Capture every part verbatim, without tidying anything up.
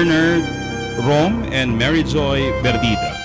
Bernard Rom and Mary Joy Berdida.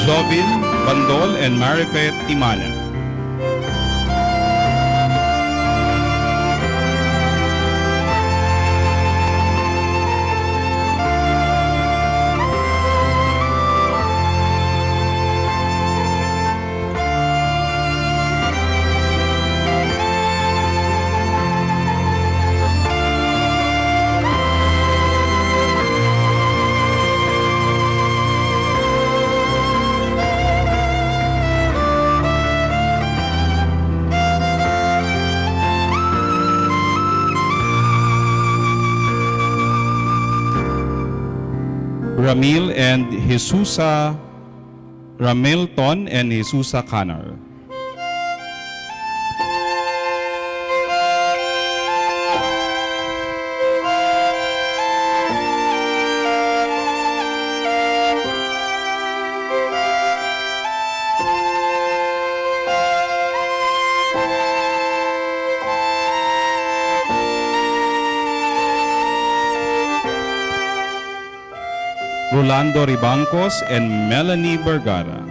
Jovin Bandol and Marifet Timana. Ramil and Jesusa Ramilton and Jesusa Canar. Rolando Ribancos and Melanie Vergara.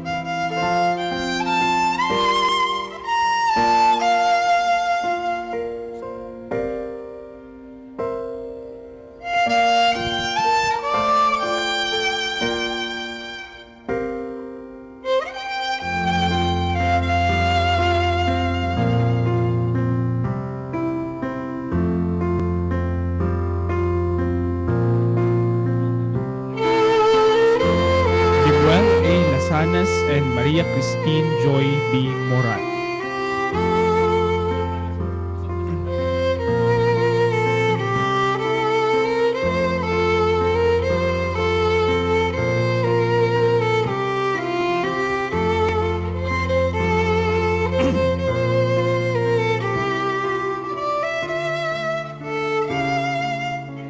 Dibuel A. Lasanas and Maria Christine Joy B. Moral.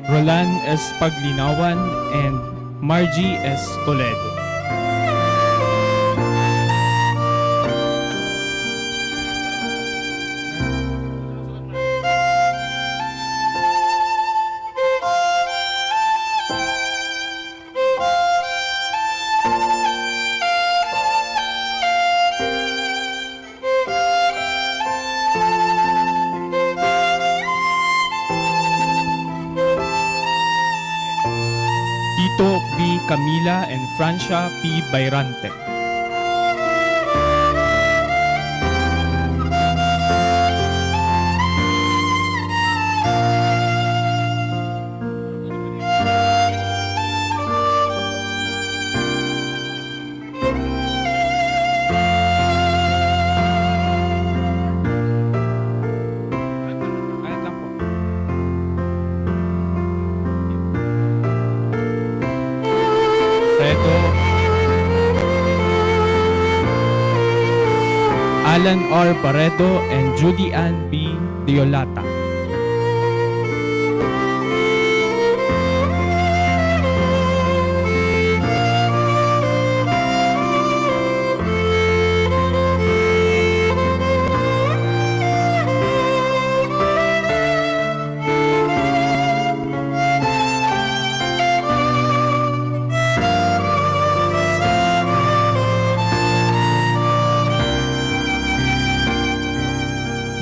Roland S. Paglinawan and Margie S. Toledo. Tito V. Camila and Francia P. Bayrante. Barredo, Alan R. Barredo and Judy Ann B. Deolata.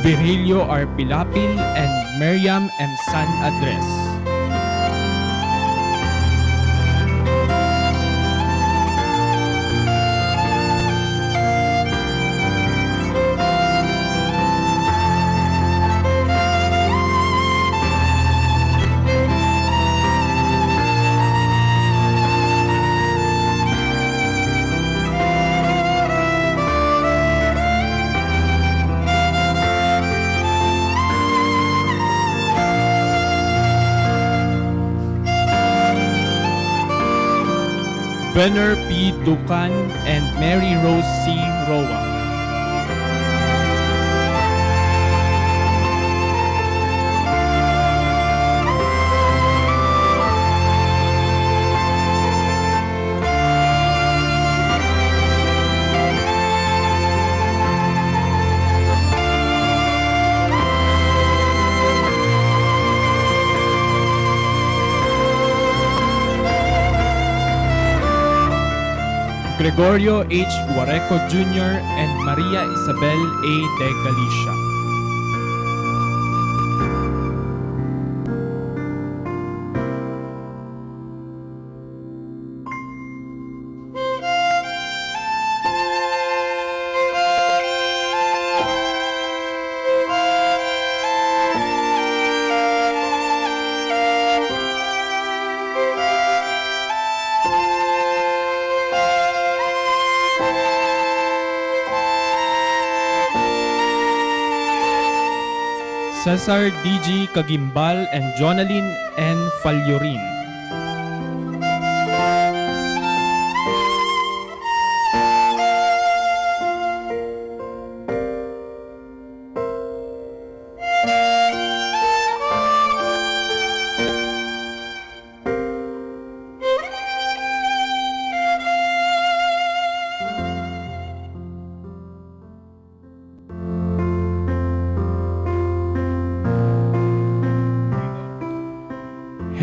Virgilio R. Pilapil and Miriam M. San Andres. Gwenner P. Ducan and Mary Rose C. Roa. Gregorio H. Guareco Junior and Maria Isabel A. de Galicia. Cesar D G Cagimbal and Jonalyn N. Fallorin.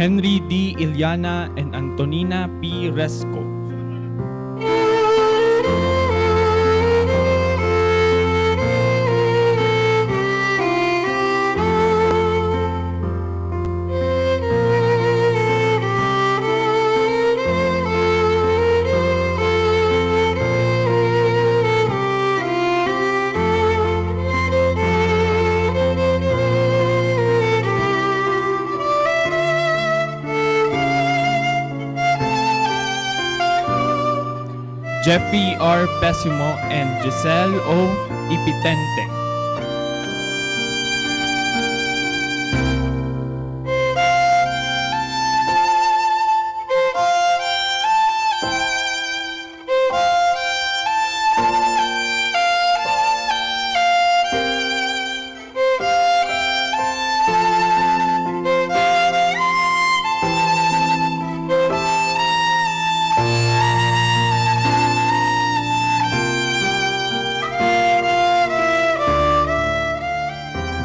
Henry D. Iliana and Antonina P. Resco. Jeffy R. Pesimo and Giselle O. Ipitente.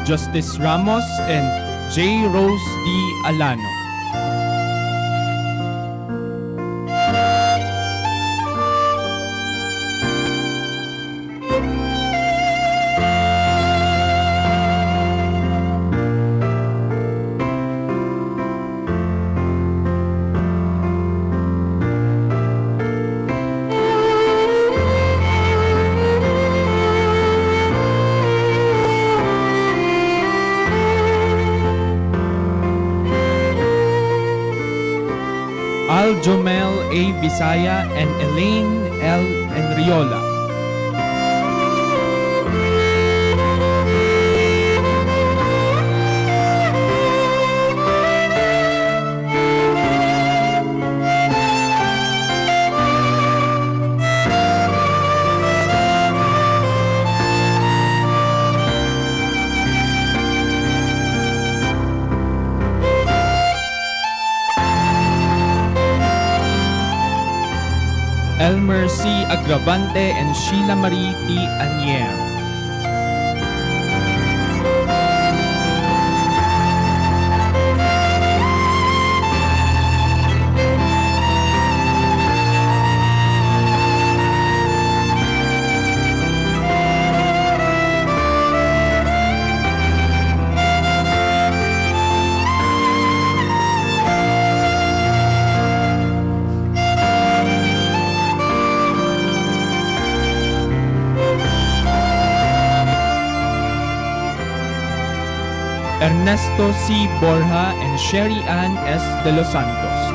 Justice Ramos and J. Rose D. Alano. Al Jomel A. Visaya and Elaine L. Enriola. Elmer C. Agravante and Sheila Marie T. Anier. Ernesto C. Borja and Sherry Ann S. De Los Santos.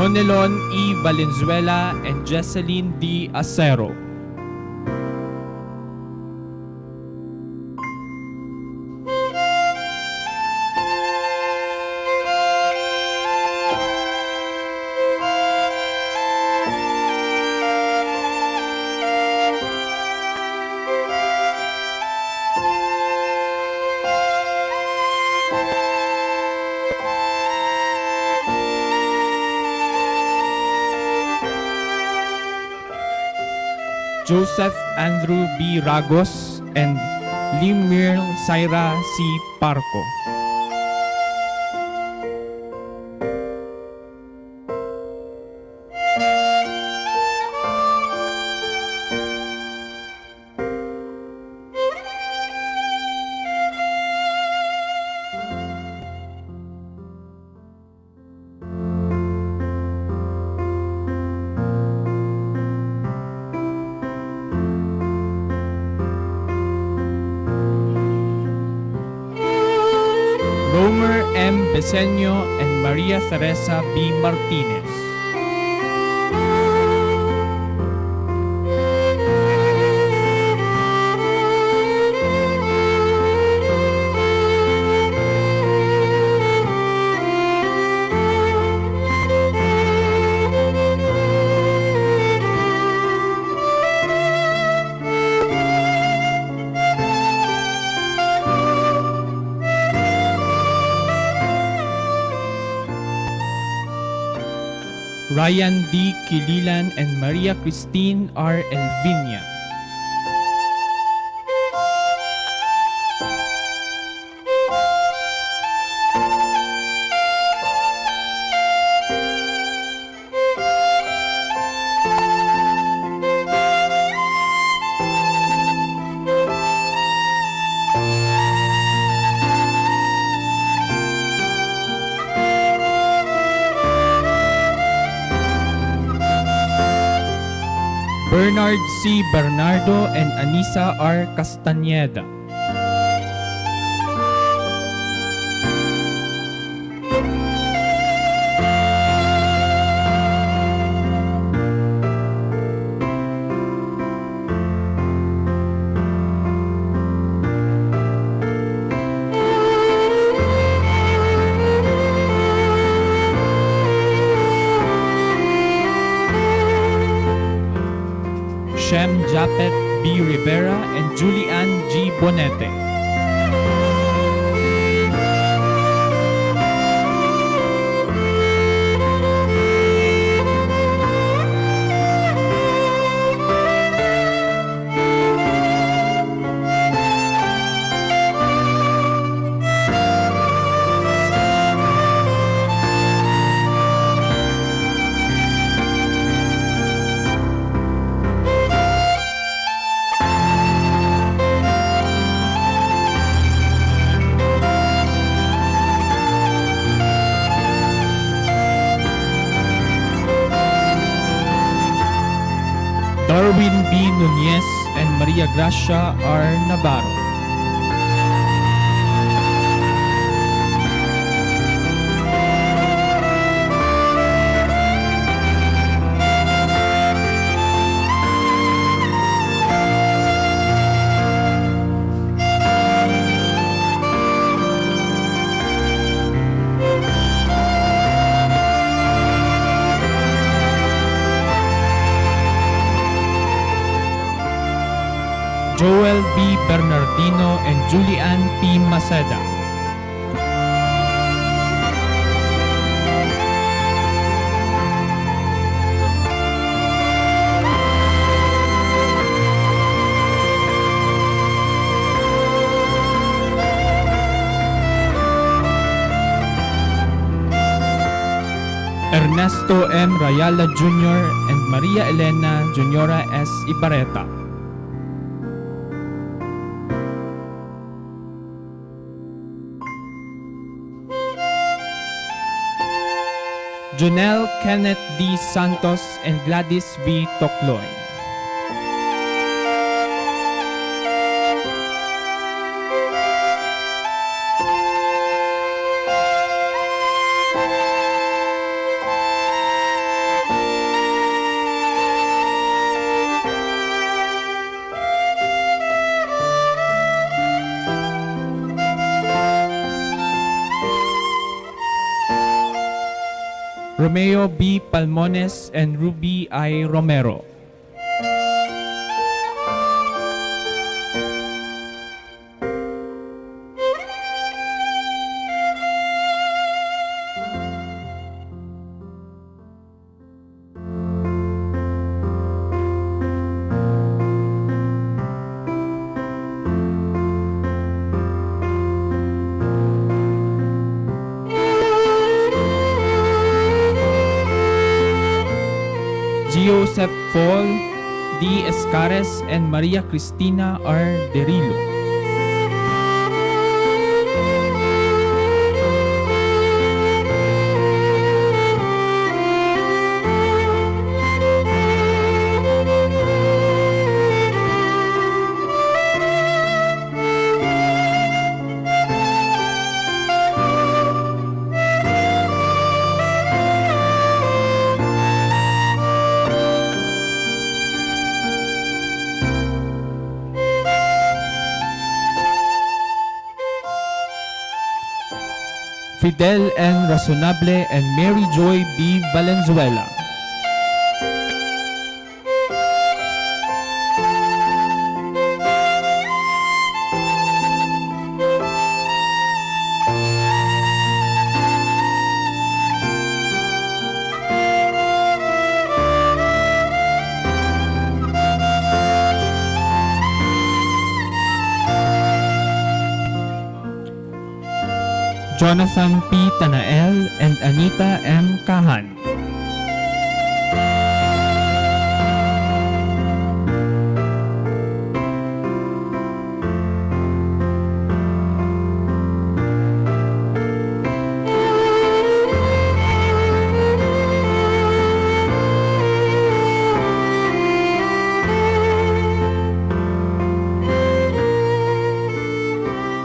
Ronelon E. Valenzuela and Jesseline D. Acero. Joseph Andrew B. Ragos and Lemuel Syra C. Parco. Romer M. Besenio and Maria Teresa B. Martinez. Ryan D. Kililan and Maria Christine R. Elvinia. Bernard C. Bernardo and Anisa R. Castañeda. Shem Japet B. Rivera and Julian G. Bonete. Darwin B. Nunez and Maria Gracia R. Navarro. Joel B. Bernardino and Julian P. Maceda. Ernesto M. Rayala Junior and Maria Elena Juniora S. Ibarreta. Jonel Kenneth D. Santos and Gladys V. Tocloy. Romeo B. Palmones and Ruby I. Romero. Joseph Paul D. Escares and Maria Cristina R. Derillo. Fidel N. Razonable and Mary Joy B. Valenzuela. Jonathan P. Tanael and Anita M. Kahan.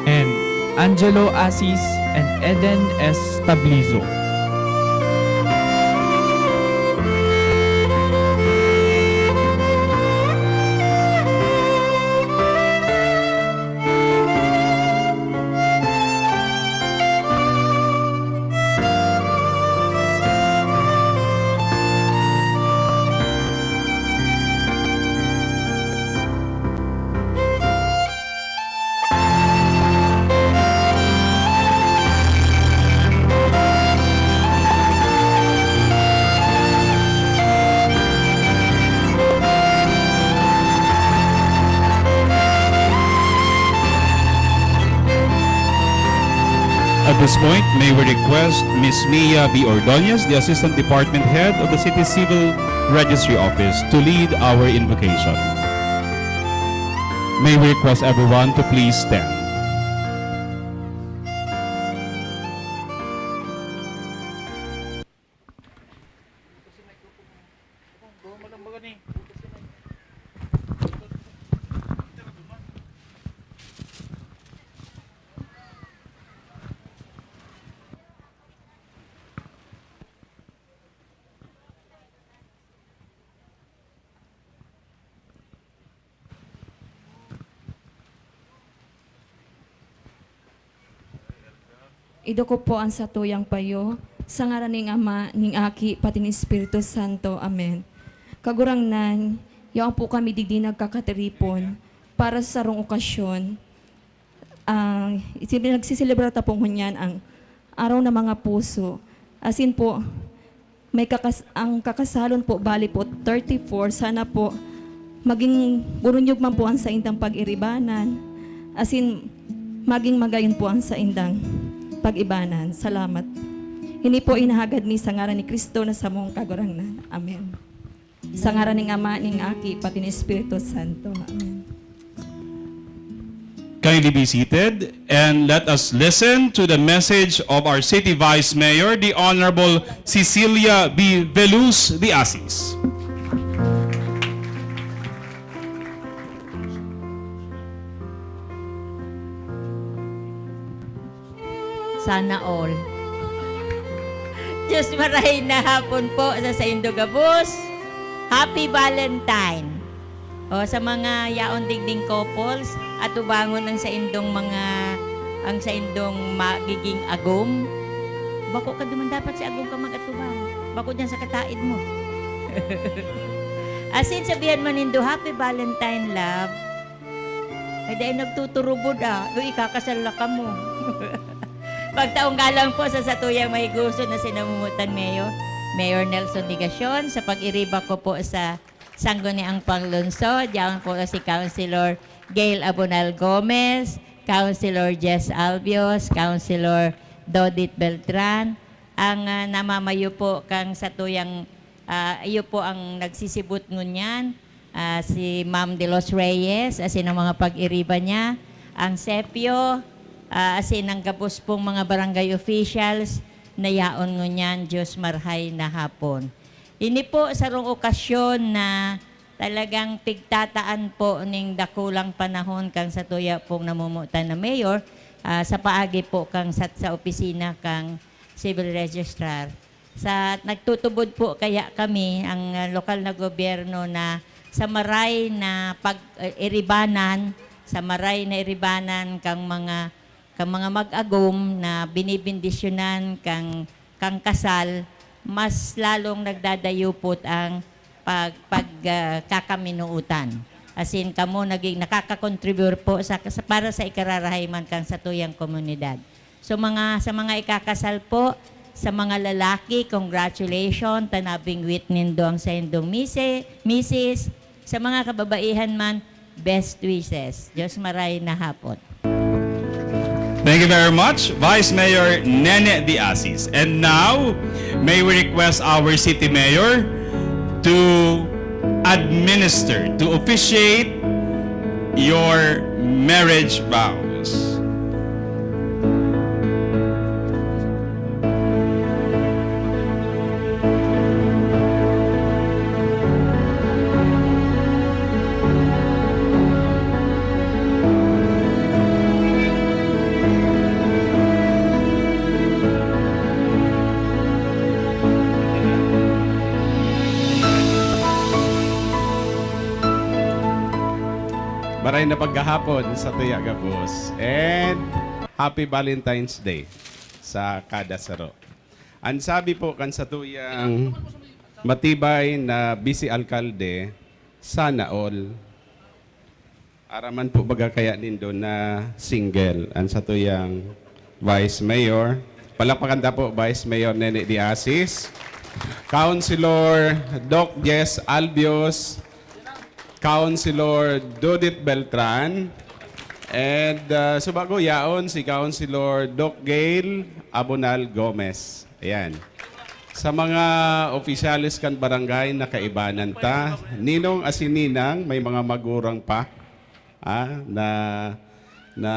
And Angelo Asis and Eden S. Tablizo. At this point, may we request Miss Mia B. Ordonez, the Assistant Department Head of the City Civil Registry Office, to lead our invocation. May we request everyone to please stand. Idako po an satuyang payo, sa ngaran nin Ama, nin Aki, pati nin Espiritu Santo. Amen. Kagurangnan, yaon po kami digdi nagkakatiripon para sa sarong okasyon. Ah, isi-, nagsiselebrar ta po ngunyan ang Araw ng mga Puso. Asin po, may kakas-, ang kakasalon po, bali po, thirty-four. Sana po, maging buronyog man po ang saindang pag-iribanan. Asin, maging magayon po ang saindang pag-ibanan. Salamat. Ini po inahagad mi sa ngaran ni Cristo na samong Kagurangnan. Amen. Sa ngaran ning Ama, ning Aki, pati ning Espiritu Santo. Amen. Kindly be seated and let us listen to the message of our City Vice Mayor, the Honorable Cecilia B. Veluz de Asis. Sana all. Diyos, marahay na hapon po sa saindo gabos. Happy Valentine! O, sa mga yaon digding couples, atubangon ang saindong mga, ang saindong magiging agom. Bako ka duman, dapat si agom ka mag-atubang. Bako diyan sa kataid mo. Asin sabihan man nindo, "Happy Valentine, love." Ay, dai nagtuturubod, ah. Uy, ikakasal na kamo. Pagtaong galang po sa satuyang mahigoson na sinamumotan, Mayor, Mayor Nelson Legacion, sa pag-iriba ko po sa Sangguniang Panglungsod, yaon po si Councilor Gail Abonal Gomez, Councilor Jess Albios, Councilor Dodit Beltran, ang, ah, namamayo po kan satuyang, ah, iyo po ang nagsisibot ngunyan, ah, si Ma'am De Los Reyes, asin ang mga pag-iriba niya, ang sepyo, ah, asin ang gabos pong mga barangay officials na yaon ngunyan, Diyos marhay na hapon. Ini po sarong okasyon na talagang pigtataan po ning dakulang panahon kang satuya pong namumutan na mayor, ah, sa paagi po kang sat-, sa opisina kang civil registrar. Sa, nagtutubod po kaya kami, ang, ah, lokal na gobyerno, na sa maray na pag-, eh, iribanan, sa maray na iribanan kang mga, kang mga mag-agom na binibindisyonan kang, kang kasal, mas lalong nagdadayupot ang pag-, pag, ah, kakaminuutan. As in, kamo naging nakaka-contribute po sa, sa, para sa ikararahay man kang satuyang komunidad. So, mga, sa mga ikakasal po, sa mga lalaki, congratulations, tanabing wit nindo ang saindong mise-, misis. Sa mga kababaihan man, best wishes. Diyos maray na hapon. Thank you very much, Vice Mayor Nene de Asis. And now, may we request our city mayor to administer, to officiate your marriage vows. Maray na pagkahapon sa tuya gabos. And happy Valentine's Day sa kada saro. An sabi po kan satuyang matibay na bise alkalde, "Sana all." Araman po baga kaya nindo na single an satuyang Vice Mayor. Palakpakan ta po, Vice Mayor Nene de Asis, Councilor Doc Jess Albios, Councilor Dodit Beltran, and, ah, subago yaon si Councilor Doc Gail Abonal Gomez. Ayan. Sa mga opisyales kan barangay na kaibanan ta, ninong asin ninang, may mga magurang pa, ah, na, na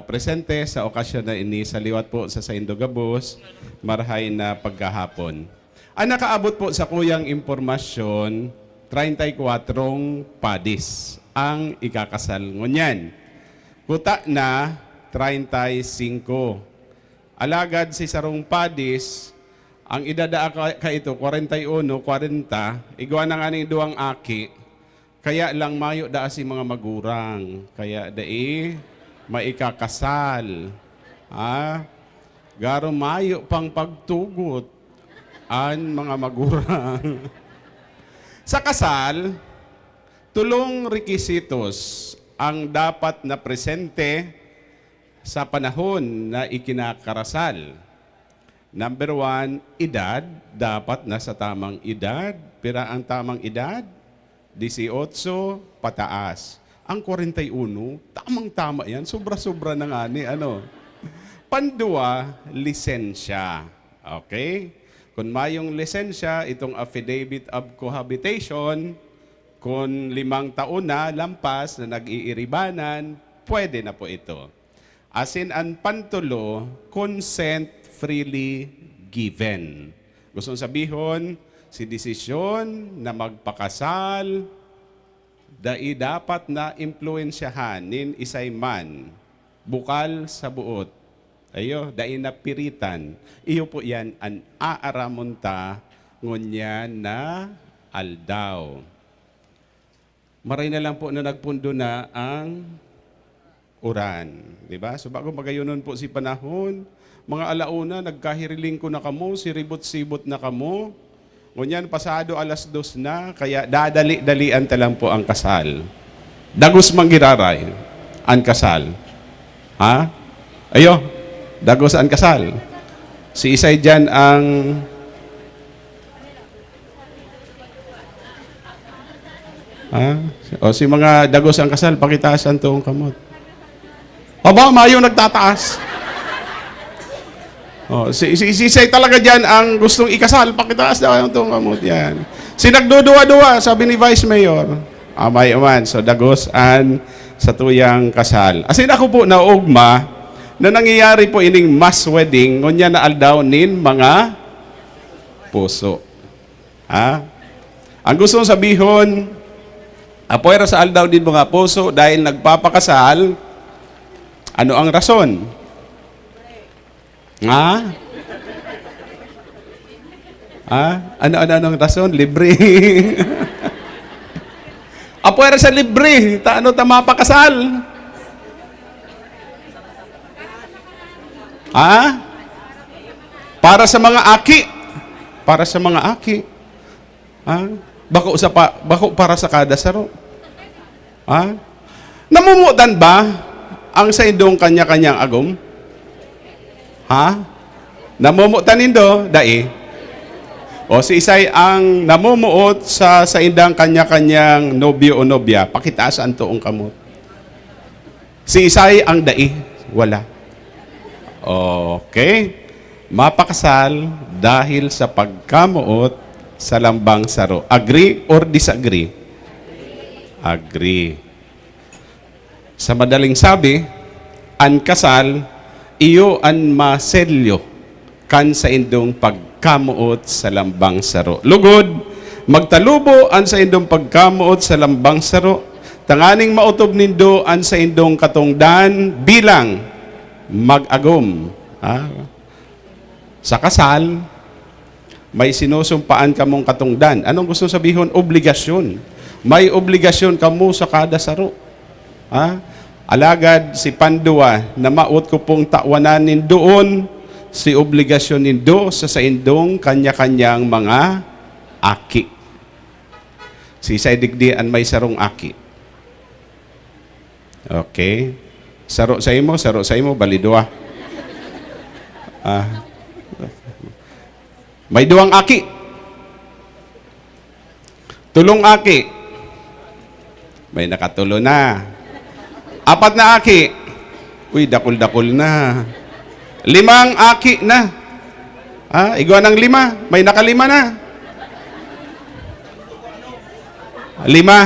presente sa okasyon na ini, sa liwat po sa saindo gabos, marhay na pagkahapon. Ang nakaabot po sa kuyang impormasyon, treinta y cuatro padis ang ikakasal ngunyan. Kuta na, treinta y cinco. Alagad si sarong padis, ang idada ka, kaito, kwarenta y uno, kwarenta, igwa na nganing duwang aki, kaya lang mayo daa si mga magurang, kaya dai maikakasal. Ah, garo mayo pang pagtugot an mga magurang. Sa kasal, tolong rekisitos ang dapat na presente sa panahon na ikinakarasal. Number one, edad. Dapat nasa tamang edad. Pira ang tamang edad? Dieciocho pataas. Ang kwarenta y uno, tamang-tama yan. Sobra-sobra na nga ni, ano. Pandua, lisensya. Okay? Kung mayong lisensya, itong affidavit of cohabitation, kung limang taon na lampas na nag-iiribanan, pwede na po ito. Asin an pantulo, consent freely given. Gustong sabihon, si desisyon na magpakasal, dai dapat na impluwensyahan nin isay man, bukal sa boot. Ayo, dai napiritan. Iyo po yan an aaramon ta ngunyan na aldaw. Maray na lang po na nagpundo na ang uran, di ba? So, bago magayonon po si panahon, mga alauna, nagkahiriling ko na kamo, siribot-sibot na kamo, Ngunyan, pasado alas dos na, kaya dadali-dalian ta lang po ang kasal. Dagos man giraray an kasal. Ha? Ayo, dagos an kasal. Si isay diyan ang, ha? O, si mga dagos ang kasal, pakitaas an toong kamot. Aba, mayo nagtataas. Oh, si, si, si Isay talaga diyan ang gustong ikasal, pakitaas daw ang toong kamot, yan. Si nagduduwa-duwa, sabi ni Vice Mayor. Amay man, so dagos an satuyang kasal. Asin ako po naugma na nangyayari po ining mass wedding, ngunyan na aldaw nin mga puso. Ha? Ang gustong sabihon, apwera sa aldaw nin mga puso dahil nagpapakasal, ano ang rason? Ha? Ha? Ano, ano, anong rason? Libre. Apwera sa libre, ta ano ta mapakasal? Ha? Para sa mga aki. Para sa mga aki. Ha? Bako sa pa, bako para sa kada saro. Ha? Namumutan ba ang saindong kanya-kanyang agom? Ha? Namumutan nindo? Dai. O si Isay ang namumuot sa saindang kanya-kanyang nobyo o nobya, pakitaas an toong kamot. Si Isay ang dai, wala. Okay. Mapakasal dahil sa pagkamoot sa lambang saro. Agree or disagree? Agree. Sa madaling sabi, an kasal, iyo an maselyo kan saindong pagkamoot sa lambang saro. Lugod, magtalubo an saindong pagkamoot sa lambang saro, tanganing maotob nindo an saindong katongdan bilang mag-agom. Ah, sa kasal, may sinusumpaan kamong katongdan. Anong gusto sabihon? Obligasyon. May obligasyon kamo sa kada saro. Ha? Alagad si pandua, namawot ko pong tawanan nin doon si obligasyon nindo sa saindong kanya-kanyang mga aki. Si Isay digdi an may sarong aki. Okay. Saro sa imo, saro sa imo, bali duwa. Ah. May duwang aki. Tulong aki. May nakatulo na. Apat na aki. Uy, dakul-dakul na. Limang aki na. Ah, igwa ng lima. May nakalima na. Lima.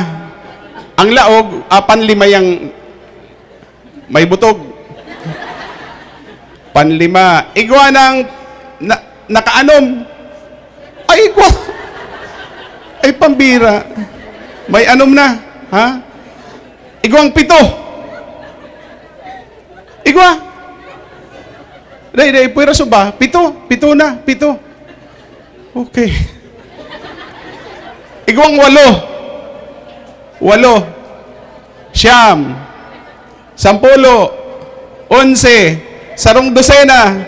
Ang laog, apan lima yang may butog. Panlima. Igwa ng na, nakaanom. Ay, igwa. Ay, pambira. May anom na. Ha? Igwang pito. Igwa. Day, day, pwera suba. Pito. Pito na. Pito. Okay. Igwang walo. Walo. Siyam. Sampulo. Onse. Sarong dosena.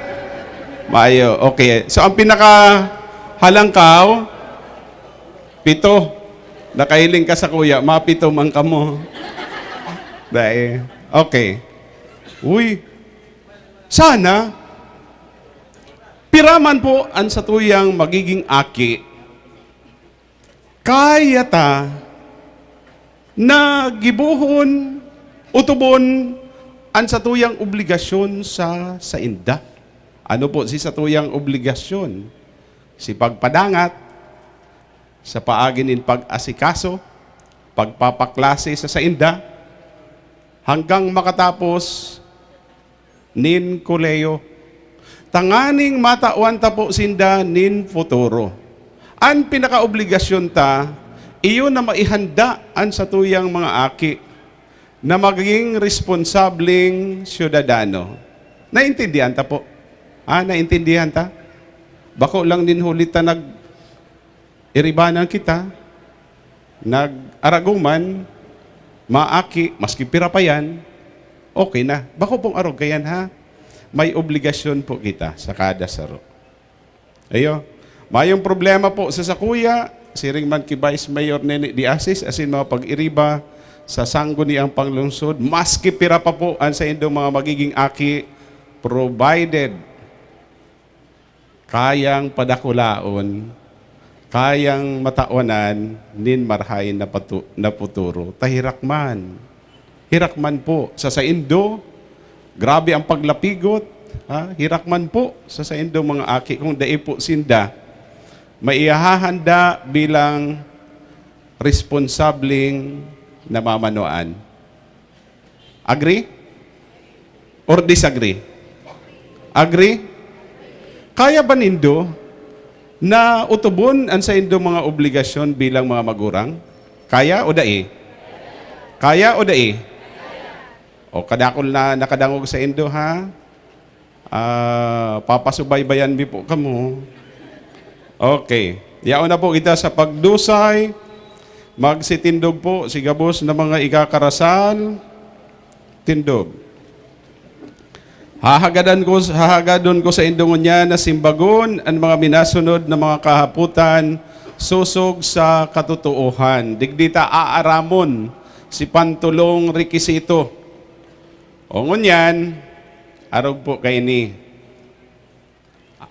Mayo. Okay. So, ang pinakahalangkaw, pito. Nakahiling ka sa kuya, mapito man kamo. Dai. Okay. Uy. Sana, piraman po ang satuyang magiging aki, kaya ta na gibohon, utubon an satuyang obligasyon sa sainda. Ano po si satuyang obligasyon? Si pagpadangat sa paagi nin pag-asikaso, pagpapaklase sa sainda, hanggang makatapos nin kolehiyo, tanganing matawan ta po sinda nin futuro. An pinakaobligasyon ta, iyo na maihanda an satuyang mga aki na maging responsableng syudadano. Naintindihan ta po? Ha, naintindihan ta? Bako lang din huli ta nag-iribanan kita, nag-araguman, maaki, maski pira pa yan, okay na. Bako pong arog kayan, ha? May obligasyon po kita sa kada saro. Ayo, Mayong problema po sa sakuya, siring man ki Vice Mayor Nene de Asis, asin mga pag-iriba sa Sangguniang Panglungsod, maski pira pa po an saindong mga magiging aki, provided kayang padakulaon, kayang matawanan nin marahay na patu-, na futuro. Ta herak man. Herak man po sa saindo, grabe ang paglapigot, ha? Herak man po sa saindo, mga aki, kung dai po sinda maihahanda bilang responsableng namamanuan. Agree? Or disagree? Agree? Kaya ba nindo na utubon an saindo mga obligasyon bilang mga magurang? Kaya o dai? Kaya o dai? O, kadakul na nakadangog saindo, ha? Ah, papasubaybayan mi po kamo. Okay. Yaon na po kita sa pagdusay. Magsitindog po si gabos na mga ikakarasal. Tindog. Hahagadan ko, hahagadon ko saindo ngunyan na simbagon an mga minasunod na mga kahapotan sosog sa katotoohan. Digdi ta aaramon si pantolong rekisito. O ngunyan, arog po kaini,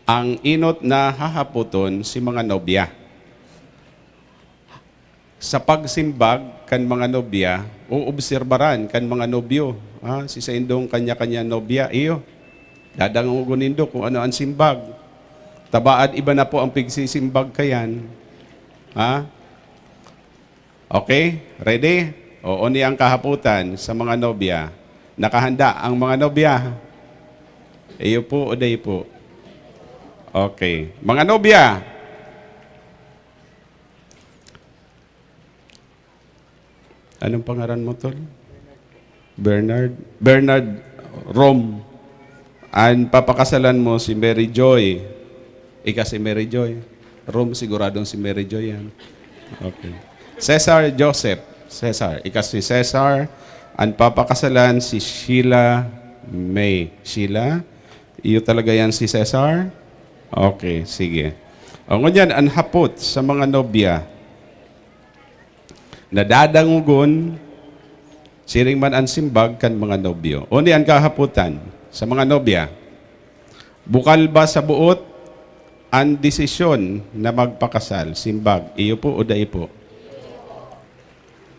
ang enot na hahapoton si mga nobya. Sa pagsimbag kan mga nobya, oobserbaran kan mga nobyo, ha, si saindong kanya-kanya nobya, iyo. Dadangogon nindo kung ano an simbag. Tabaad iba na po ang pigsisimbag kayan. Ha? Okay? Ready? O, oni ang kahapotan sa mga nobya. Nakahanda ang mga nobya? Iyo po o dai po? Okay. Mga nobya! Anong pangaran mo, tol? Bernard? Bernard Rom. An papakasalan mo si Mary Joy. Ika si Mary Joy. Rom, siguradong si Mary Joy yan. Okay. Cesar Joseph. Cesar. Ika si Cesar. An papakasalan si Sheila May. Sheila, iyo talaga yan si Cesar? Okay, sige. O, ngunyan, an hapot sa mga nobya. Nadadangogon, siring man an simbag kan mga nobyo. Oni an kahapotan sa mga nobya? Bukal ba sa boot an desisyon na magpakasal? Simbag, iyo po o dai po?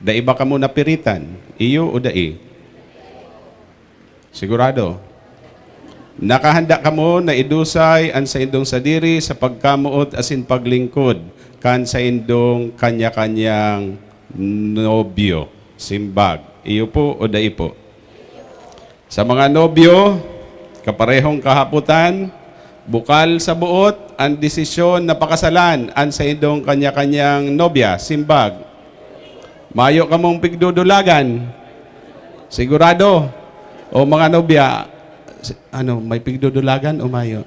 Dai ba kamo napiritan? Iyo o dai? Sigurado? Nakahanda kamo na idusay an saindong sadiri sa pagkamoot asin paglingkod kan saindong kanya-kanyang nobyo? Simbag, iyo po o dai po? Sa mga nobyo, kaparehong kahapotan, bukal sa boot an desisyon na pakasalan an saindong kanya-kanyang nobya. Simbag, mayo kamong pigdudulagan? Sigurado? O mga nobya, si-, ano, may pigdudulagan o mayo?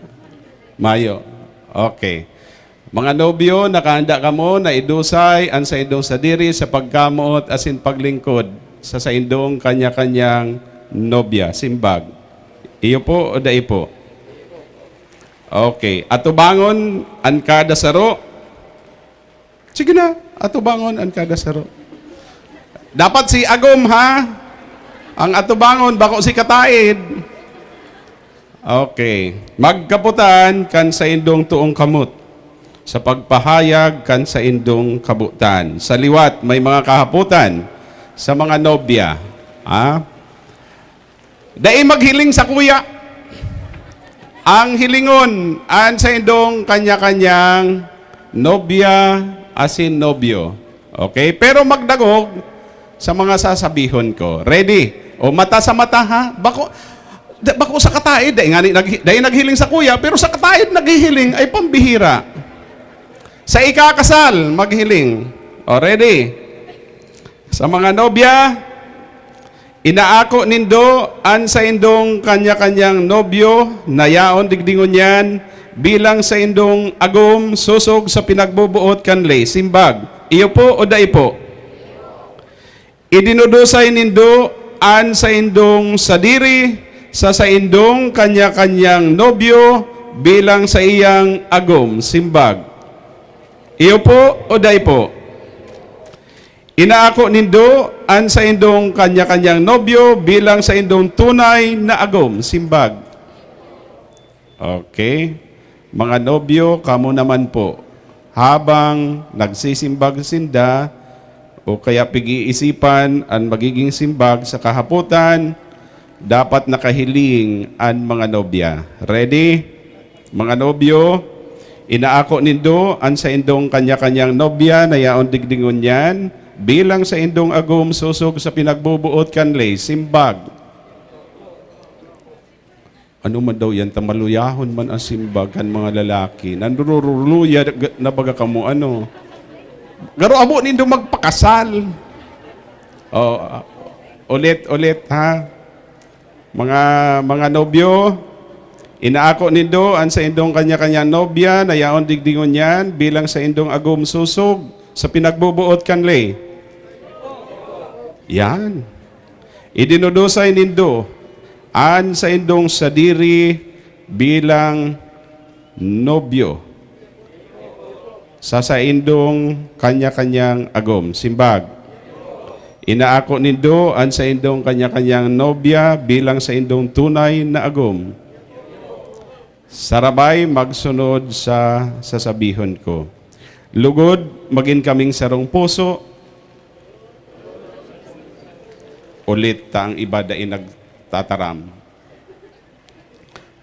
Mayo. Okay. Mga nobyo, nakahanda kamo na idusay an saindong sadiri sa pagkamoot asin paglingkod sa saindong kanya-kanyang nobya? Simbag, iyo po o dai po? Okay. Atubangon an kada saro. Sige na, atubangon an kada saro. Dapat si agom, ha? Ang atubangon, bako si kataid. Okay. Magkapotan kan saindong toong kamot sa pagpahayag kan saindong kabotan. Sa liwat, may mga kahapotan sa mga nobya. Ha? Dai maghiling sakuya. Ang hilingon, an saindong kanya-kanyang nobya asin nobyo. Okay? Pero magdangog sa mga sasabihon ko. Ready? O, mata sa mata, ha? Bako, da-, bako sa kataid, dai ngani nag-, dai naghiling sakuya, pero sa kataid naghihiling, ay pambihira. Sa ikakasal, maghiling. O, ready? Sa mga nobya, inaako nindo an saindong kanya-kanyang nobyo na yaon digdi ngunyan bilang saindong agom sosog sa pinagboboot kan ley. Simbag, iyo po o dai po? Idinudusay nindo an saindong sadiri sa saindong kanya-kanyang nobyo bilang saiyang agom. Simbag, Iyo po o dai po? Inaako nindo an saindong kanya-kanyang nobyo bilang saindong tunay na agom, simbag. Okay. Mga nobyo, kamo naman po. Habang nagsisimbag sinda, o kaya pig-iisipan an magiging simbag sa kahapotan, dapat nakahiling an mga nobya. Ready? Mga nobyo, inaako nindo an saindong kanya-kanyang nobya na yaon digdi ngunyan bilang saindong agom sosog sa pinagboboot kan ley. Simbag. Ano man daw yan? Ta maluyahon man ang simbag kan mga lalaki. Nandururuluya na baga kamo, ano? Garo amo nindo magpakasal. Oh, ah, ulit, ulit, ha? Mga, mga nobyo, inaako nindo an saindong kanya-kanyang nobya na yaon digdi ngunyan bilang saindong agom sosog sa pinagboboot kan ley. Yan. Idinudusay nindo an saindong sadiri bilang nobyo sa saindong kanya-kanyang agom. Simbag. Inaako nindo an saindong kanya-kanyang nobya bilang saindong tunay na agom. Sarabay magsunod sa sasabihon ko. Lugod, magin kaming sarong puso. Ulit ta ang iba dai nagtataram.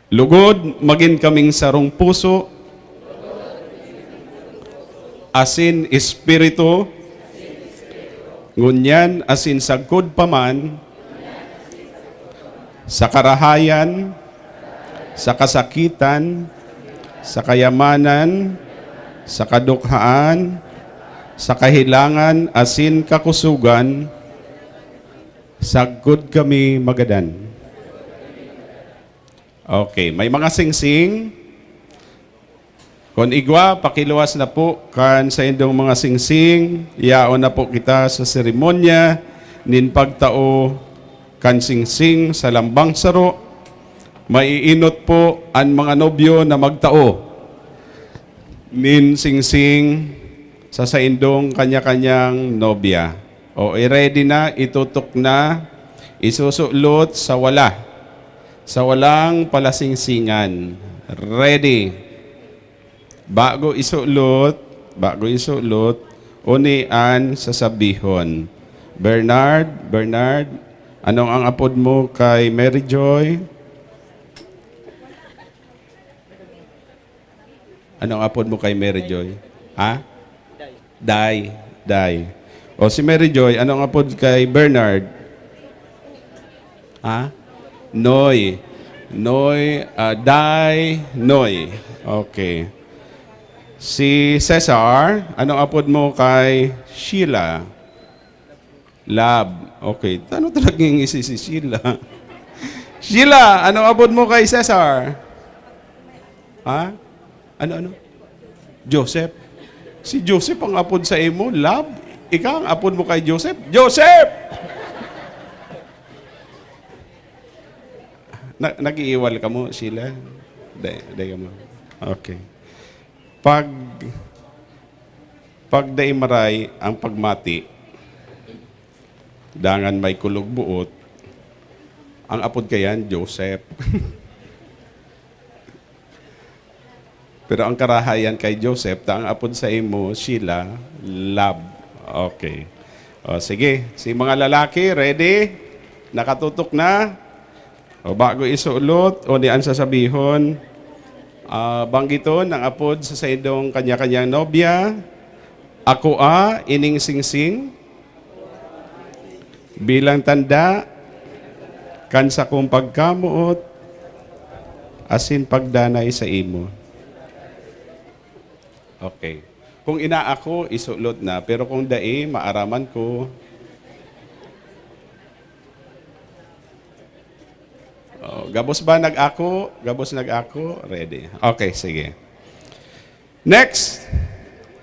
Lugod, magin kaming sarong puso, asin espiritu, ngunyan asin sagkod pa man, sa karahayan, sa kasakitan, sa kayamanan, sa kadukhaan, sa kahelangan asin kakusogan, sagkod kami magadan. Okay, may mga singsing. Kun igwa, pakiluwas na po kan saindong mga singsing. Yaon na po kita sa seremonya nin pagtao kan singsing sa lambang saro. Maiinot po an mga nobyo na magtao nin singsing sa saindong kanya-kanyang nobya. O, i-ready na, itutok na, isusulot sa wala, sa walang palasingsingan. Ready. Bago isulot, bago isulot, uni an sasabihon. Bernard, Bernard, anong ang apod mo kay Mary Joy? Anong apod mo kay Mary Joy? Ha? Day. Day. O si Mary Joy, anong apod kay Bernard? Ha? Noy. Noy, ah, Day, Noy. Okay. Si Cesar, anong apod mo kay Sheila? Love. Okay. Ano talaga yung isi si Sheila? Sheila, anong apod mo kay Cesar? Ha? Ano, ano? Joseph. Si Joseph ang apod sa imo, love? Ikaw ang apod mo kay Joseph? Joseph! Na, nag-iiwal ka mo, Sheila? Day, day ka mo. Okay. Pag, pag dai maray ang pagmati, dangan may kulog buot, ang apod kayan, Joseph. Pero ang karahayan kay Joseph, ta ang apod sa imo, Sheila, love. Okay. O, sige. Si mga lalaki, ready? Nakatutok na? O, bago isulot, o di ang sasabihon, ah, banggiton ang apod sa saindong kanya-kanyang nobya. Ako a ining singsing. Bilang tanda kan sakong pagkamoot asin pagdanay sa imo. Okay. Kung inaako, isulot na. Pero kung dai, maaraman ko. Oh, gabos ba nag-ako? Gabos nag-ako? Ready. Okay, sige. Next,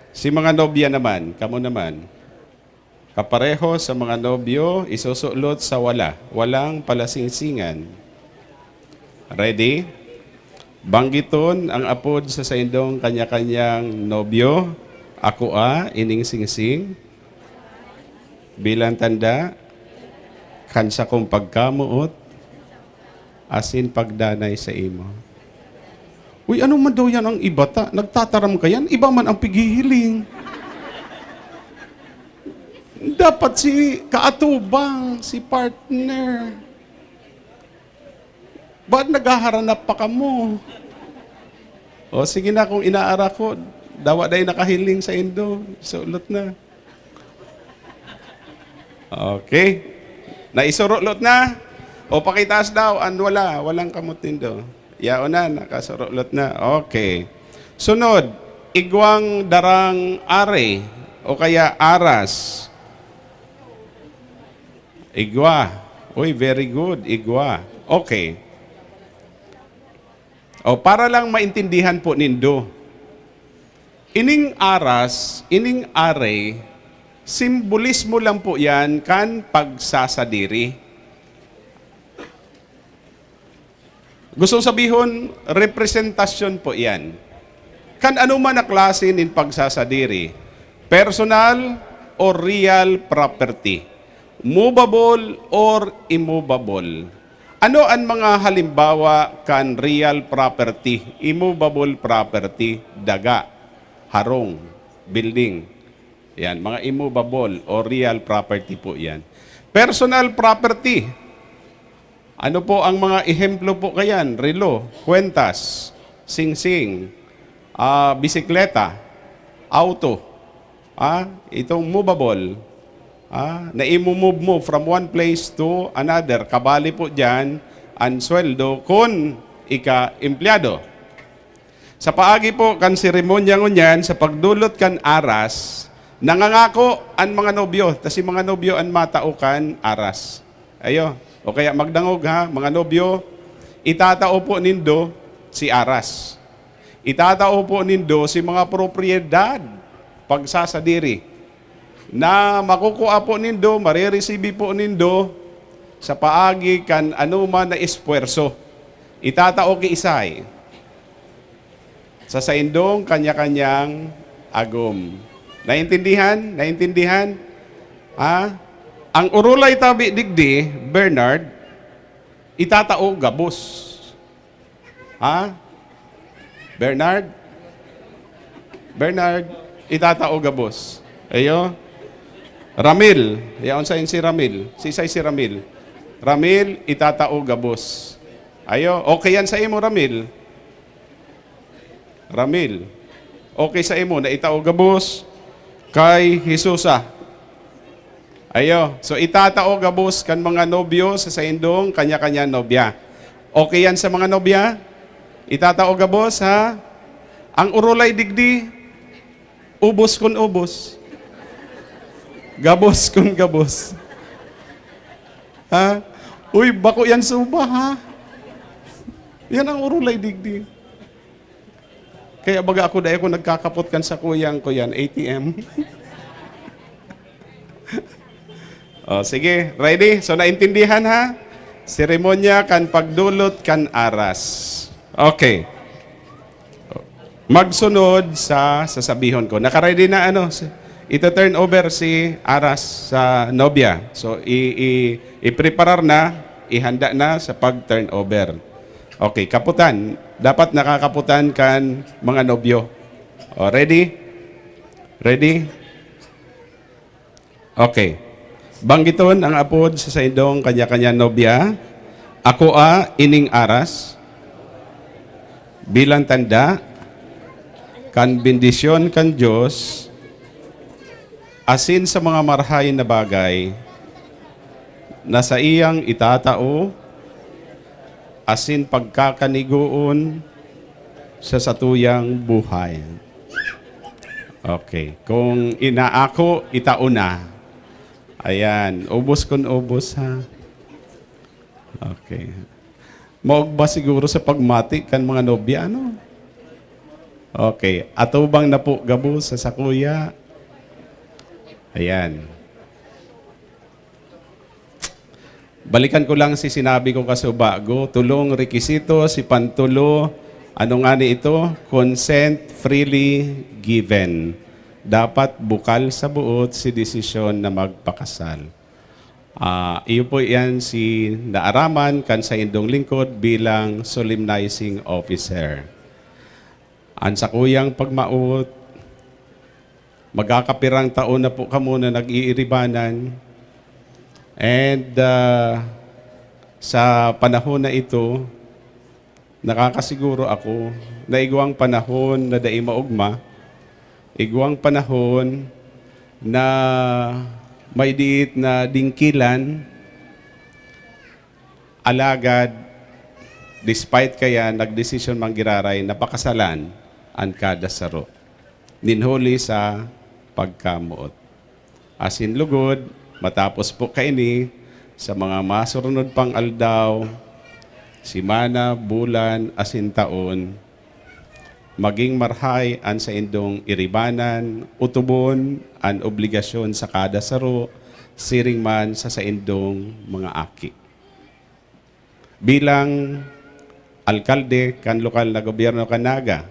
si mga nobya naman. Kamo naman. Kapareho sa mga nobyo, isusulot sa wala, walang palasingsingan. Ready? Banggiton ang apod sa saindong kanya-kanyang nobyo. Akoa ining singsing bilang tanda kan sakong pagkamoot asin pagdanay saimo. Uy, ano man daw yan ang iba ta? Nagtataram ka yan? Iba man ang pighihiling. Dapat si kaatubang, si partner. Ba't naghaharanap pa kamo? O, sige na, kung inaara ko, dawa dai nakahiling saindo. Sulot na. Okay. Naisurulot na? O, pakitaas daw, an wala, walang kamot nindo. Yaon na, nakasurulot na. Okay. Sunod, igwang darang are o kaya aras. Igwa. Uy, very good. Igwa. Okay. O, para lang maintindihan po nindo. Ining aras, ining are, simbolismo lang po yan kan pagsasadiri. Gustong sabihon, representasyon po yan. Kan anoman na klase nin pagsasadiri, personal o real property, movable or immovable. Ano an mga halimbawa kan real property, immovable property, daga, harong, building? Yan, mga immovable o real property po yan. Personal property. Ano po ang mga ehemplo po kayan? Relo, kwentas, singsing, ah, bisikleta, auto, ah, itong movable, ah, na imo-move mo from one place to another. Kabali po dyan ang sweldo kun ika empleyado. Sa paagi po kan seremonya ngunyan, sa pagdulot kan aras, nangangako an mga nobyo, ta si mga nobyo an matao kan aras. Ayo, o kaya magdangog ha, mga nobyo, itatao po nindo si aras. Itatao po nindo si mga propiedad, pagsasadiri, na makukua po nindo, mareresebe po nindo sa paagi kan anoman na espuwerso. Itatao ki isay sa saindong kanya-kanyang agom. Naintindihan? Naintindihan? Ha? Ang orolay tabi digdi, Bernard, itatao gabos. Ha? Bernard? Bernard, itatao gabos. Ayo. Ramil, yaon sa si Ramil. Si isay si Ramil? Ramil, itatao gabos. Ayo, okay yan sa imo, Ramil. Ramil, okay sa imo na itao gabos kay Jesusa. Ayo, so itatao gabos kan mga nobyo sa saindong kanya-kanya nobya. Okay yan sa mga nobya? Itatao gabos, ha? Ang orolay digdi, ubos kun ubos. Gabos kun gabos. Ha? Uy, bako yan suba, ha? Yan ang orolay digdi. Kaya baga ako, dai ako nagkakapot kan sakuyang ko yan, A T M. O, sige, ready? So, naintindihan, ha? Seremonya kan pagdulot kan aras. Okay. Magsunod sa sasabihon ko. Naka-ready na, ano, si, ito turn over si aras sa nobya. So, i-, i-, i-preparar na, ihanda na sa pag-turn over. Okay, kaputan. Dapat nakakaputan kan mga nobyo. O, ready? Ready? Okay. Banggiton ang apod sa saindong kanya-kanya nobya. Akoa ining aras, bilang tanda kan bendisyon kan Dios, asin sa mga marahay na bagay na saiyang itatao asin pagkakanigoon sa satuyang buhay. Okay. Kung inaako, itao na. Ayan. Ubos kun ubos, ha? Okay. Maugba siguro sa pagmati kan mga nobya, ano? Okay. Atubang na po gabos sa sakuya. Ayan. Balikan ko lang si sinabi ko kasubago, tulong rekisito, si pantulo, ano nga ni ito? Consent freely given. dapat bukal sa boot si desisyon na magpakasal. Ah, iyo po iyan si naaraman kan saindong lingkod bilang solemnizing officer. An sakuyang pagmaot, magkakapirang taon na po kamo na nag-iiribanan. And, ah, sa panahon na ito, nakakasiguro ako na igwang panahon na dai maogma, igwang panahon na may diit na dingkilan, alagad despite kaya, nagdesisyon man giraray na pakasalan an kada saro, nin huli sa pagkamoot. Asin lugod, matapos po kaini, sa mga masurunod pang aldaw, semana, bulan, asin taon, maging marhay an saindong iribanan, otobon an obligasyon sa kada saro, siring man sa saindong mga aki. Bilang alkalde kan lokal na gobyerno kan Naga,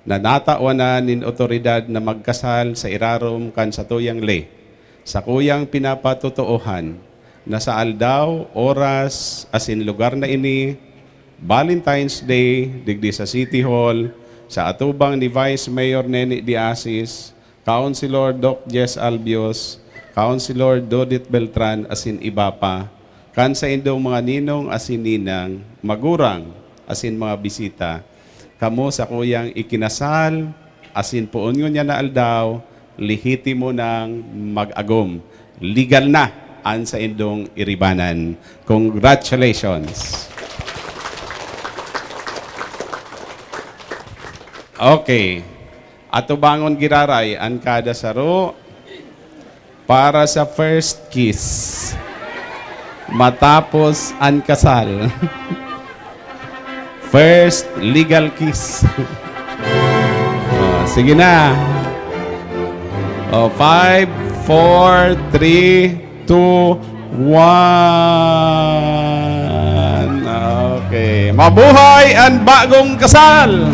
na natawan na nin otoridad na magkasal sa irarom kan satuyang ley, sakuyang pinapatotoohan na sa aldaw, oras, asin lugar na ini, Valentine's Day, digdi sa City Hall, sa atubang ni Vice Mayor Nene de Asis, Councilor Doc Jess Albios, Councilor Dodit Beltran, asin iba pa, kan saindong mga ninong asin ninang, magurang, asin mga bisita. Kamo sakuyang ikinasal, asin poon ngunyan na aldaw, lehitimo nang mag-agom. Legal na an saindong iribanan. Congratulations! Okay. Atubangon giraray an kada saro para sa first kiss. Matapos an kasal. First legal kiss. Oh, sige na. Oh, five, four, three, two, one. Okay. Mabuhay an bagong kasal!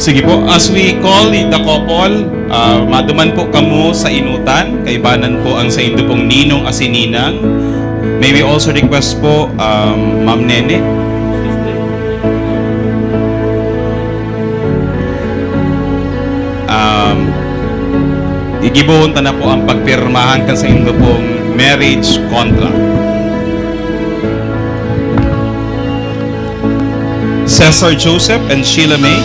Sige po, as we call the couple, ah, maduman po kamo sa inutan, kaibanan po ang saindo pong ninong asin ninang. May we also request po, um, Ma'am Nene? Um, igibohon ta na po ang pagpirmahan kan saindo pong marriage contract. Cesar Joseph and Sheila May.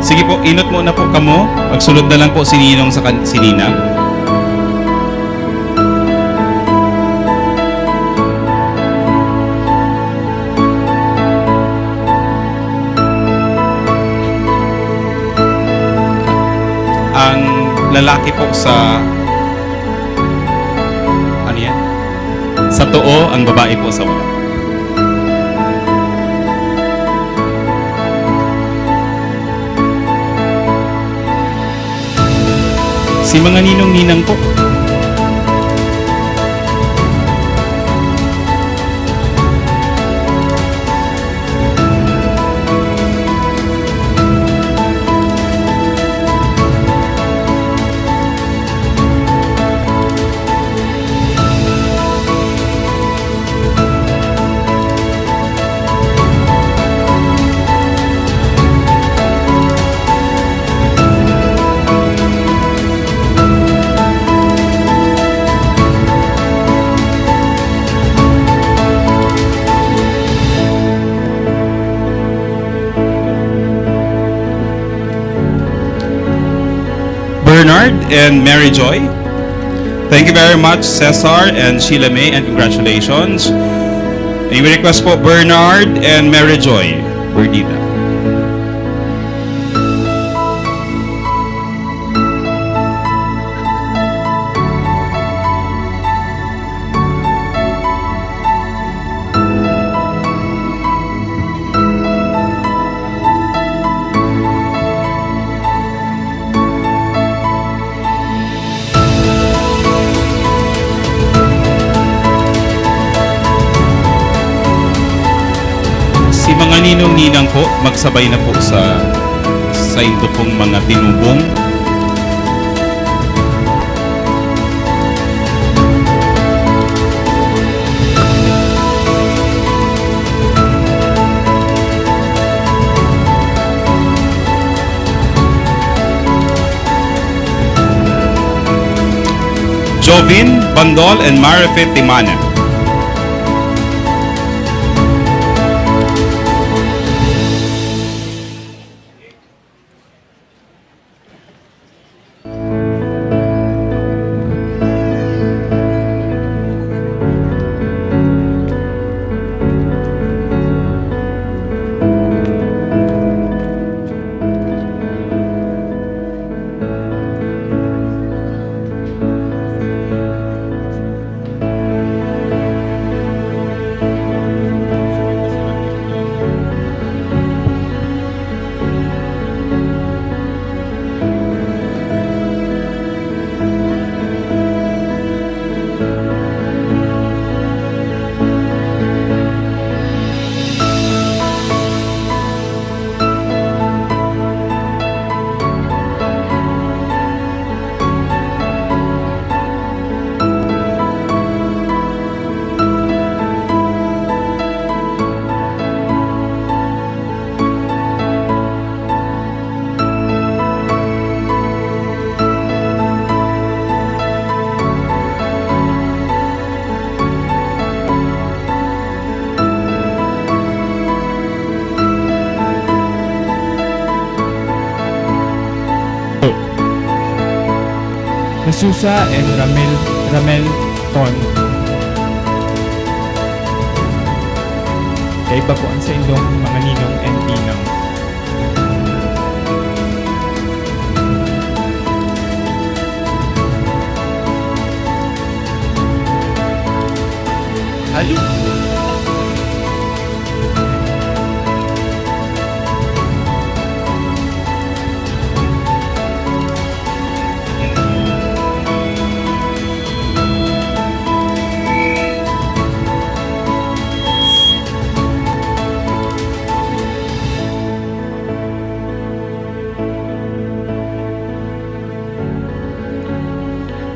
Sige po, inot muna po kamo. Magsulod na lang po si Ninong sa kan-, si Ninang. Ang lalaki po sa, ano yan? Sa too, ang babae po sa wala. Si mga ninong-ninang po. Bernard and Mary Joy. Thank you very much, Cesar and Sheila May, and congratulations. May we request po, Bernard and Mary Joy Bernita. Mga ninong ninang po, magsabay na po sa saindo pong mga tinubong. Jovin Bandol and Marife Timana. Jesusa and Ramel, Ramel Ton. Kaiba po ang saindong mga ninong and ninang. Halo.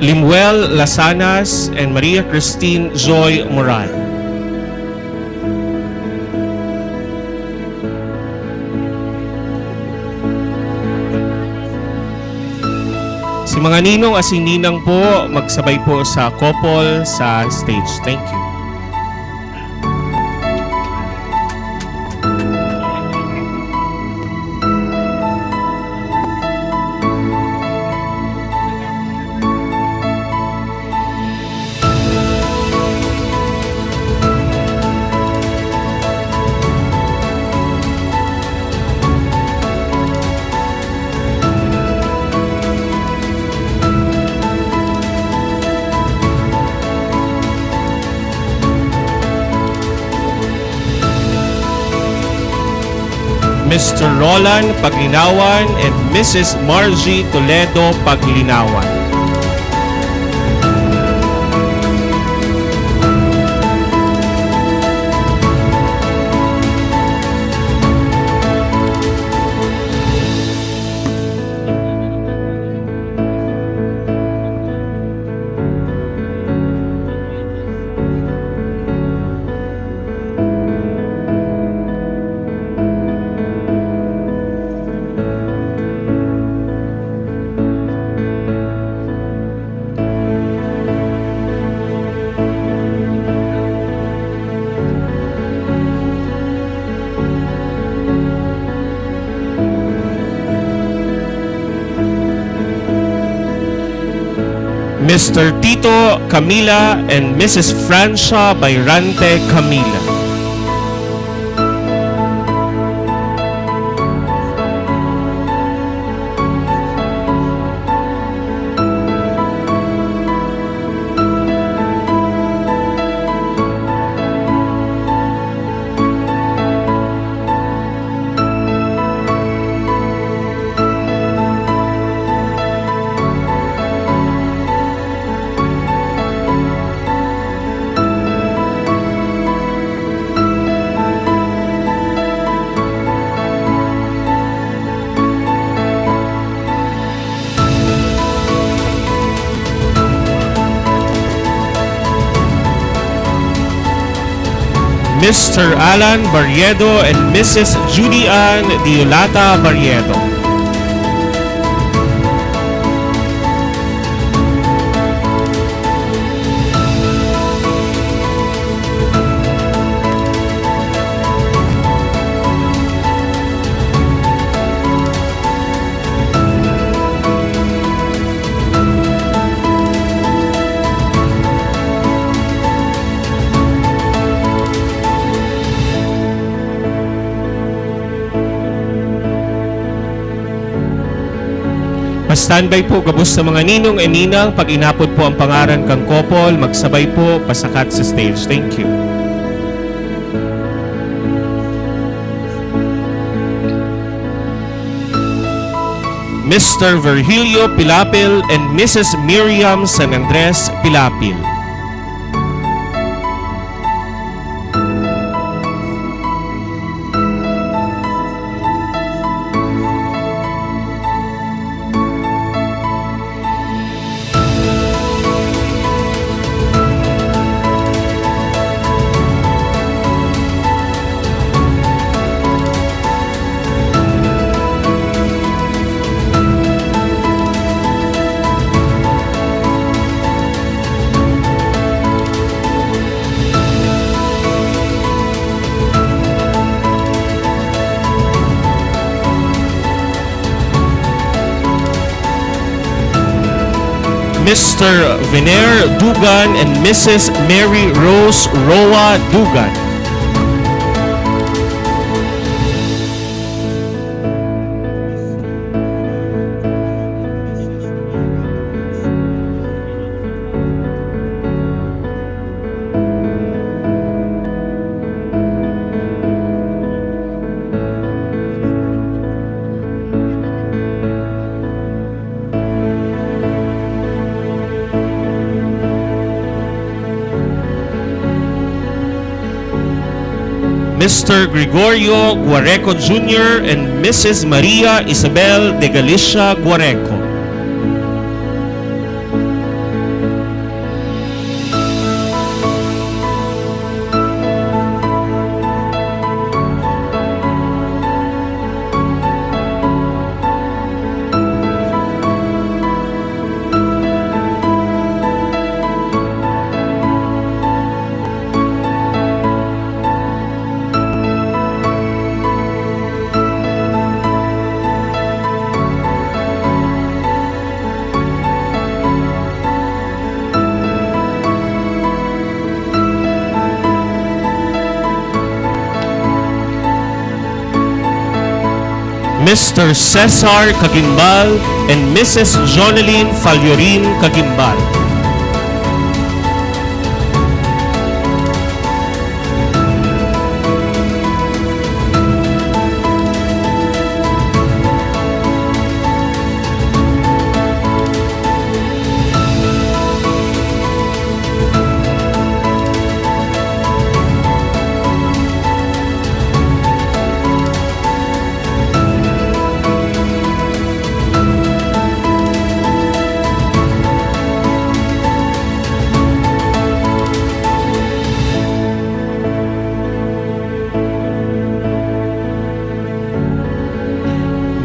Limuel Lasanas and Maria Christine Joy Moral. Si mga ninong asin ninang po, magsabay po sa couple sa stage. Thank you. Mister Roland Paglinawan and Missus Margie Toledo Paglinawan. Mister Tito Camila and Missus Francia Bayrante Camila. Mister Alan Barriedo and Missus Judy Ann Diolata Barriedo. Pa-standby po gabos sa mga ninong and ninang, pag-inapod po ang pangaran kan couple, magsabay po pasakat sa stage. Thank you. Mister Virgilio Pilapil and Missus Miriam San Andres Pilapil. Mister Vener Dugan and Missus Mary Rose Roa Dugan. Mister Gregorio Guareco Junior and Missus Maria Isabel de Galicia Guareco. Mister Cesar Cagimbal and Missus Jonelyn Faliorin Cagimbal.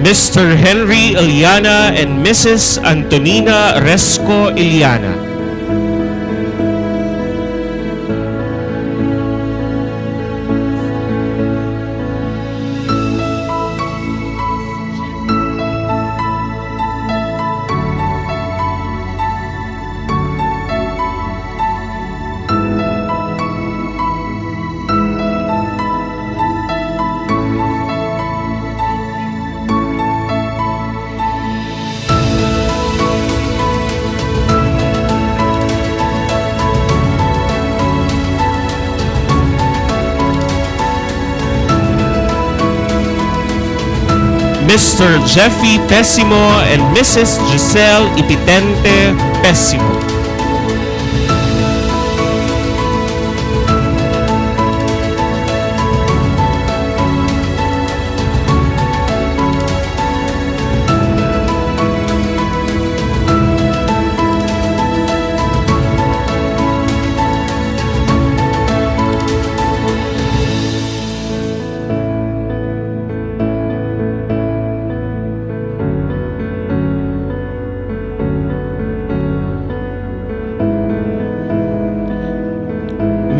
Mister Henry Iliana and Missus Antonina Resco Iliana. Mister Jeffy Pesimo and Missus Giselle Ipitente Pesimo.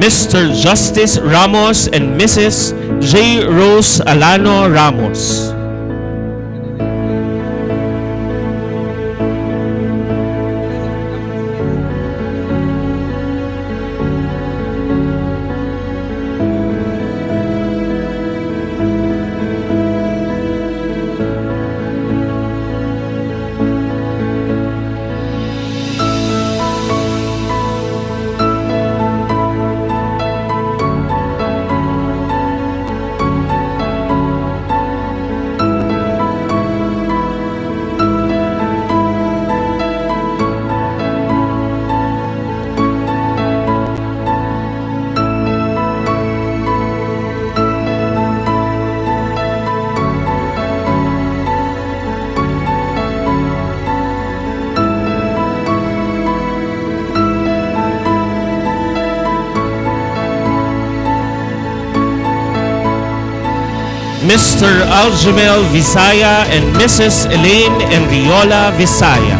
Mister Justice Ramos and Missus J Rose Alano Ramos. Mister Aljumel Visaya and Missus Elaine Enriola Visaya.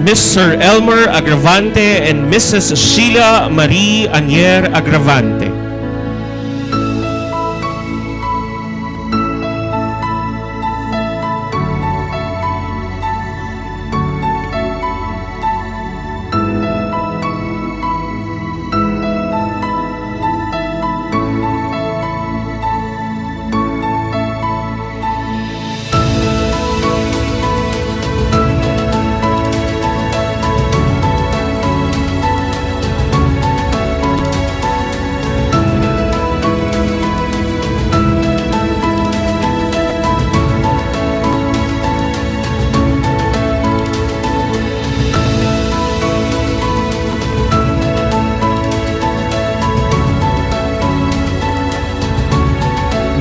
Mister Elmer Agravante and Missus Sheila Marie Anier Agravante.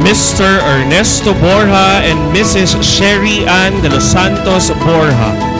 Mister Ernesto Borja and Missus Sherry Ann de los Santos Borja.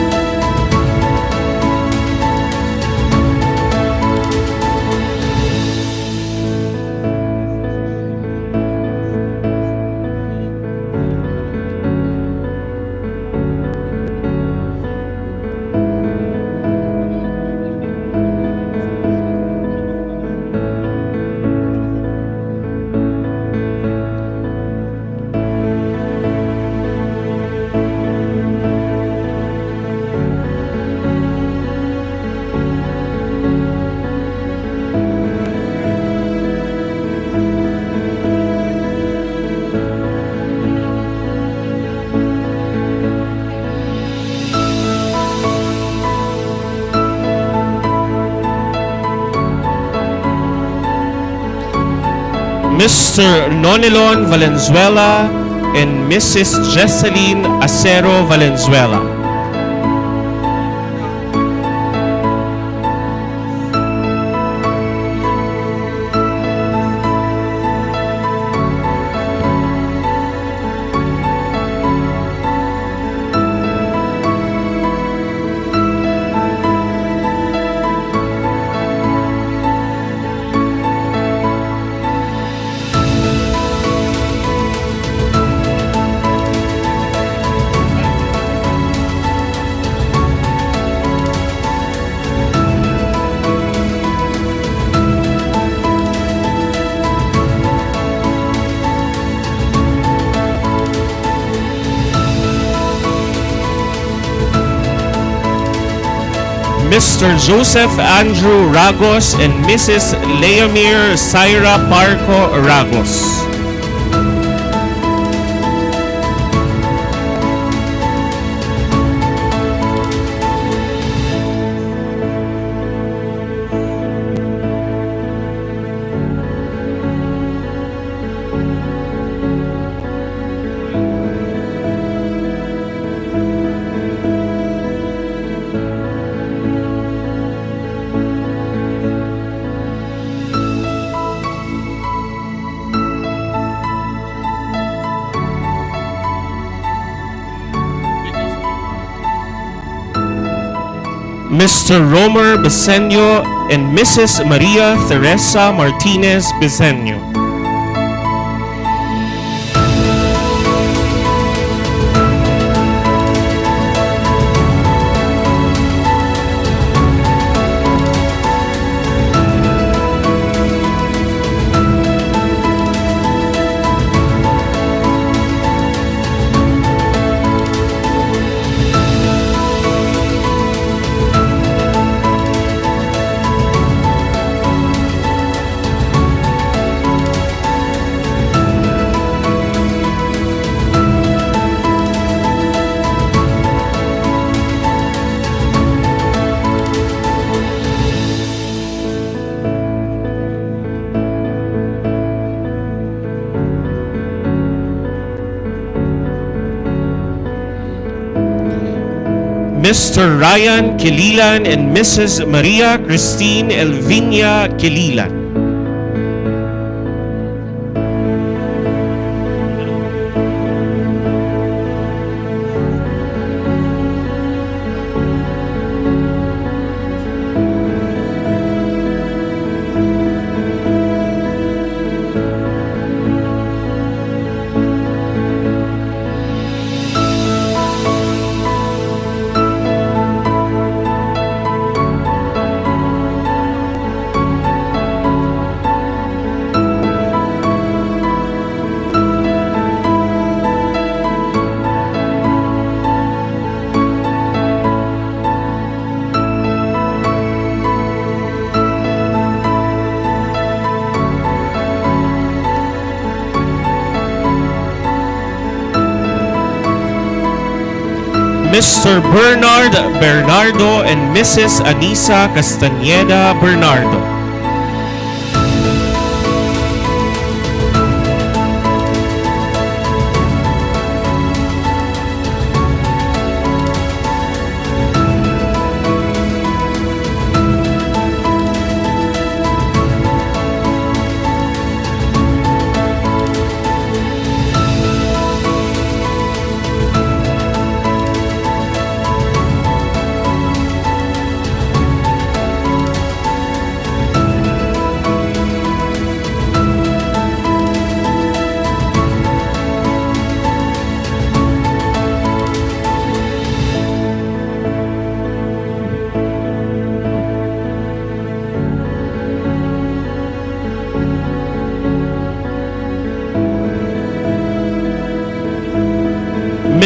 Mister Nonelon Valenzuela and Missus Jesseline Acero Valenzuela. Mister Joseph Andrew Ragos and Missus Leomir Syra Parco Ragos. Mister Romer Besenyo and Missus Maria Teresa Martinez Besenyo. Mister Ryan Kililan and Missus Maria Christine Elvinia Kililan. Mister Bernard Bernardo and Missus Anisa Castañeda Bernardo.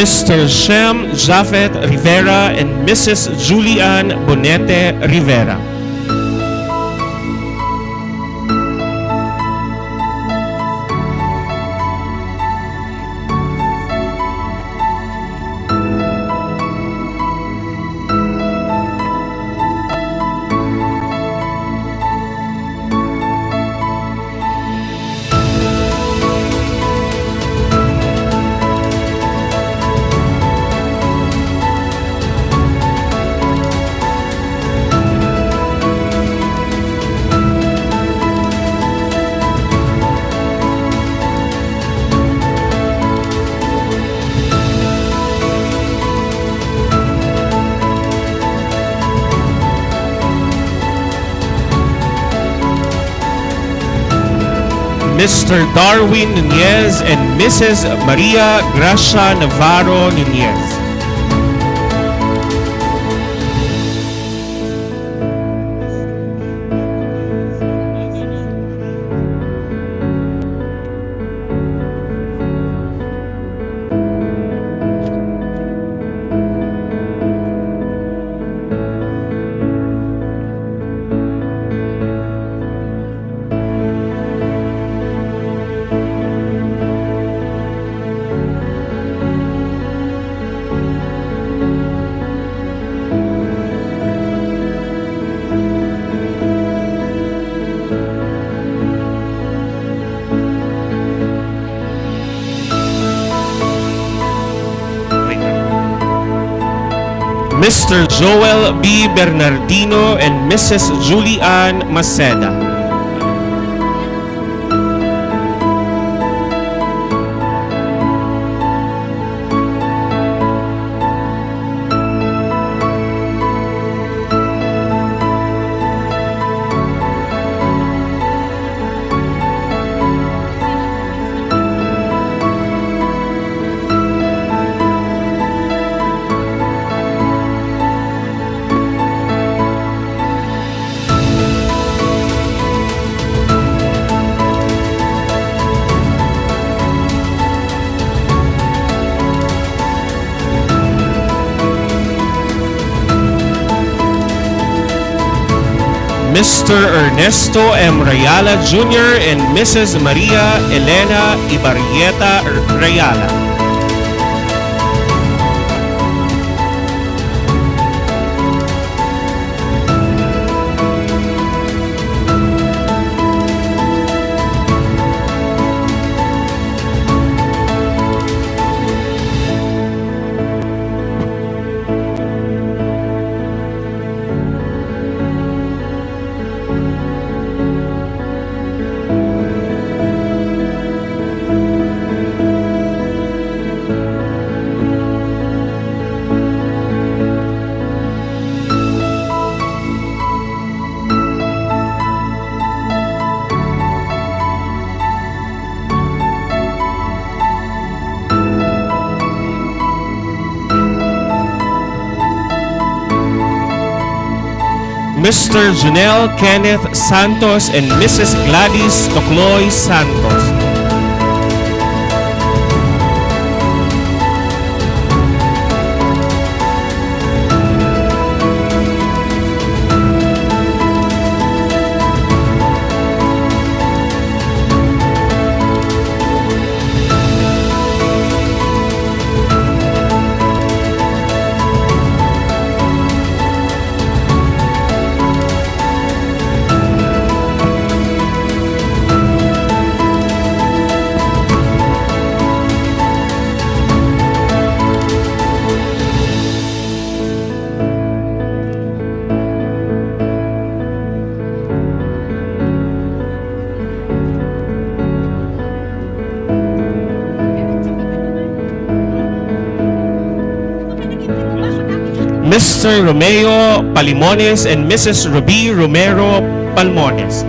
Mister Shem Japhet Rivera and Missus Julian Bonete Rivera. Mister Darwin Nunez and Missus Maria Gracia Navarro Nunez. Mister Joel B. Bernardino and Missus Julie Ann Maceda. Mister Ernesto M. Rayala Junior and Missus Maria Elena Ibarrieta Rayala. Mister Junel Kenneth Santos and Missus Gladys Tocloy Santos. Mister Romeo Palimones and Missus Ruby Romero Palmones.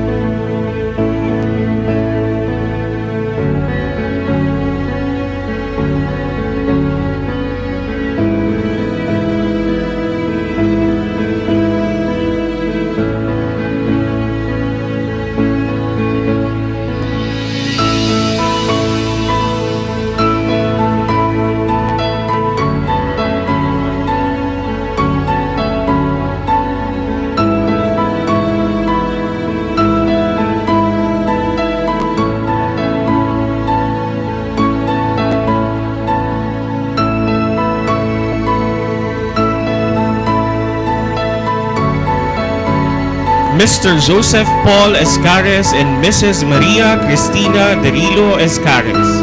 Mister Joseph Paul Escares and Missus Maria Cristina Derilo Escares.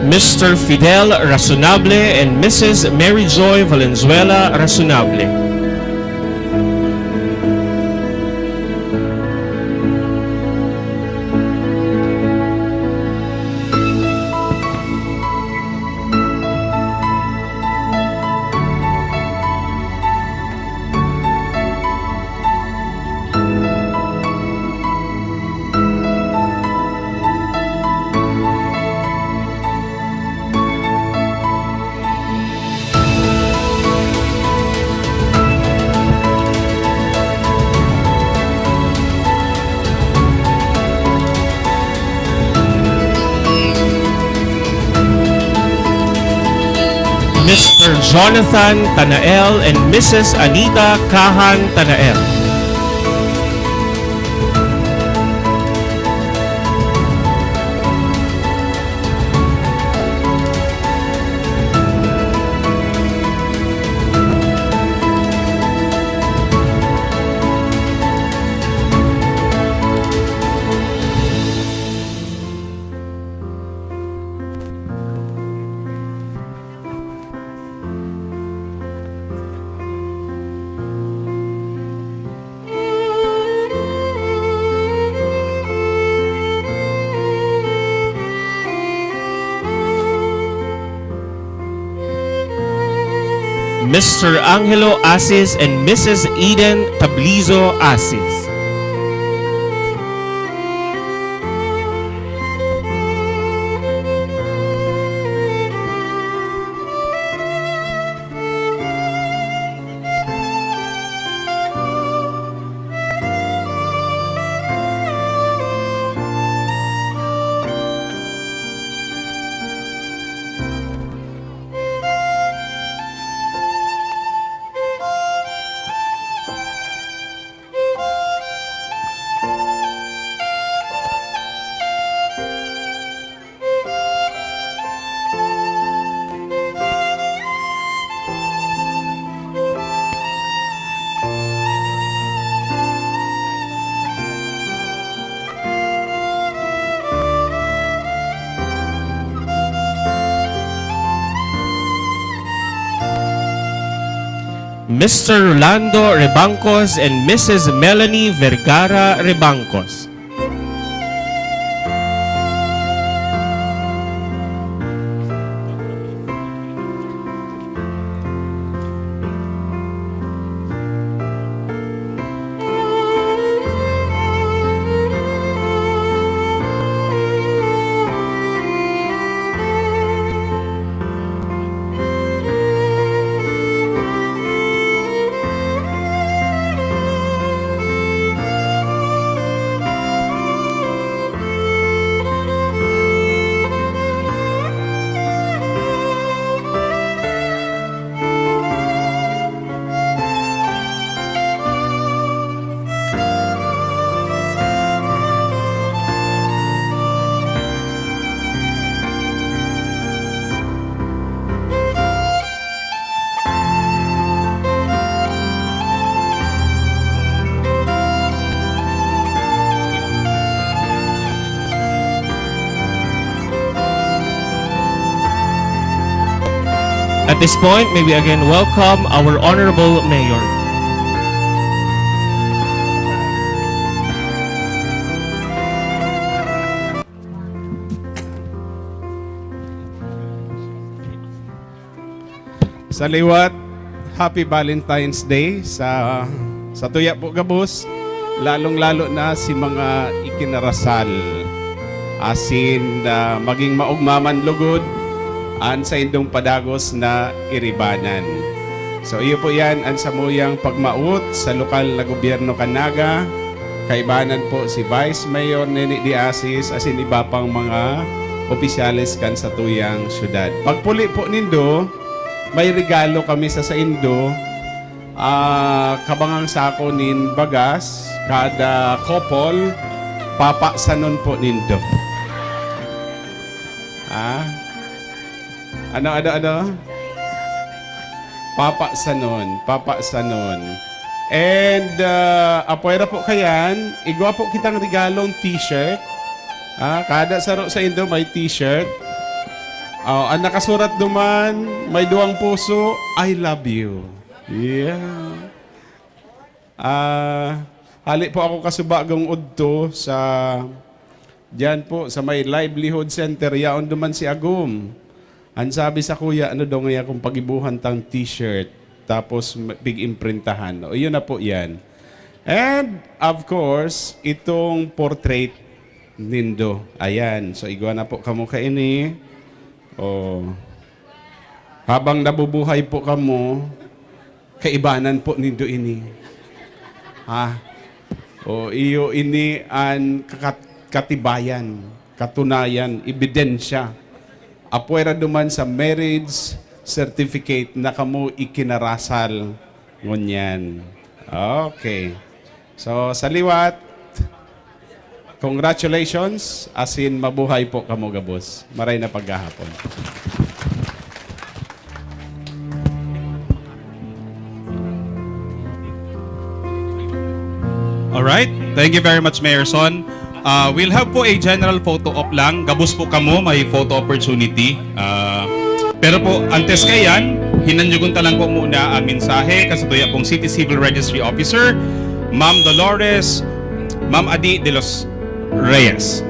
Mister Fidel Razonable and Missus Mary Joy Valenzuela Razonable. Mister Jonathan Tanael and Missus Anita Kahan Tanael. Mister Angelo Asis and Missus Eden Tablizo Asis. Mister Rolando Rebancos and Missus Melanie Vergara Rebancos. At this point, may we again welcome our Honorable Mayor. Sa liwat, Happy Valentine's Day sa, sa tuya po gabos, lalong-lalo na si mga ikinarasal. Asin, ah, maging maogma man lugod an saindong padagos na iribanan. So, iyo po yan, an samuyang pagmaot sa lokal na gobyerno kan Naga, kaibanan po si Vice Mayor Neni de Asis, asin iba pang mga opisyales kan satuyang syudad. Pagpuli po nindo, may regalo kami sa saindo. Ah, kabangang sako nin bagas, kada couple, papasanon po nindo. Ah? Ano, ano, ano? Papasanon, papasanon. And, ah, apwera po kayan, igwa po kitang regalong t-shirt. Ah, kada saro saindo may t-shirt. Oh, ang nakasurat duman, may duwang puso, "I love you." Yeah. Ah, hali po ako kasubagang udto sa, diyan po, sa may Livelihood Center, yaon duman si Agum. An sabi sakuya, "Ano daw ngaya kung pagibuhan tang t-shirt, tapos ma-, pig-imprintahan?" O, yun na po yan. And, of course, itong portrait nindo. Ayan. So, igwa na po kamo kaini. Oh. Habang nabubuhay po kamo, kaibanan po nindo ini. Ha? O, iyo ini an kakat-, katibayan, katunayan, ebidensya. Apwera duman sa marriage certificate na kamo ikinarasal ngunyan. Okay. So, sa liwat, congratulations, asin mabuhay po kamo gabos. Maray na paghahapon. Alright. Thank you very much, Mayor Son. Ah, we'll have po a general photo op lang. Gabos po kamo, may photo opportunity. Ah, pero po, antes kaiyan, hinanyogon ta lang po muna ang mensahe kan satuya pong City Civil Registry Officer, Ma'am Dolores, Ma'am Adi de los Reyes.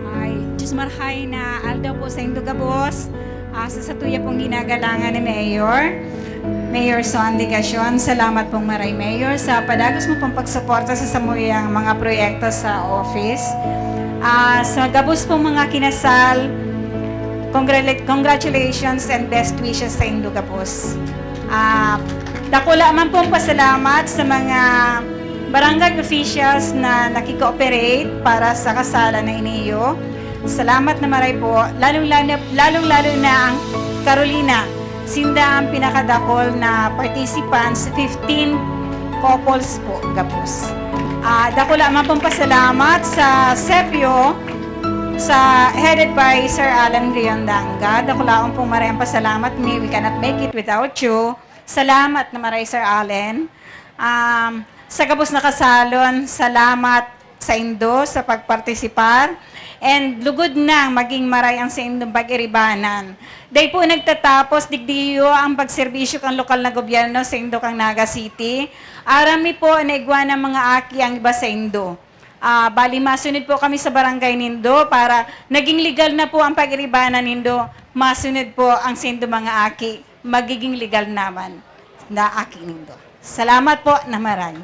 Hi. Diyos marhay. Sa satuya pong ginagalangan ni Mayor, Mayor Son Legacion, salamat pong maray, Mayor, sa padagos mo pong pagsuporta sa samuyang mga proyekto sa office. Ah, sa gabos pong mga kinasal, congratu-, congratulations and best wishes sa indo gabos. Ah, dakula man pong pasalamat sa mga barangay officials na nakikooperate para sa kasalan na iniyo. Salamat na maray po, lalong-lalo, lalong-lalo na ang Carolina. Sinda ang pinakadakol na participants, fifteen couples po, gabos. Ah, dakula man pong pasalamat sa sepyo, sa, headed by Sir Alan Riondanga. Dakulaon pong maray ang pasalamat mi. We cannot make it without you. Salamat na maray, Sir Alan. Um, sa gabos na kasalan, salamat saindo sa pagpartisipar. And lugod nang maging maray ang saindong pag-iribanan. Dai po nagtatapos, digdiyo ang pagserbisyo kan lokal na gobyerno saindo kan Naga City. Aram mi po na igwa ng mga aki ang iba saindo. Ah, bali, masunod po kami sa barangay nindo para naging legal na po ang pag-iribanan nindo. Masunod po ang saindo mga aki, magiging legal naman na aki nindo. Salamat po na maray.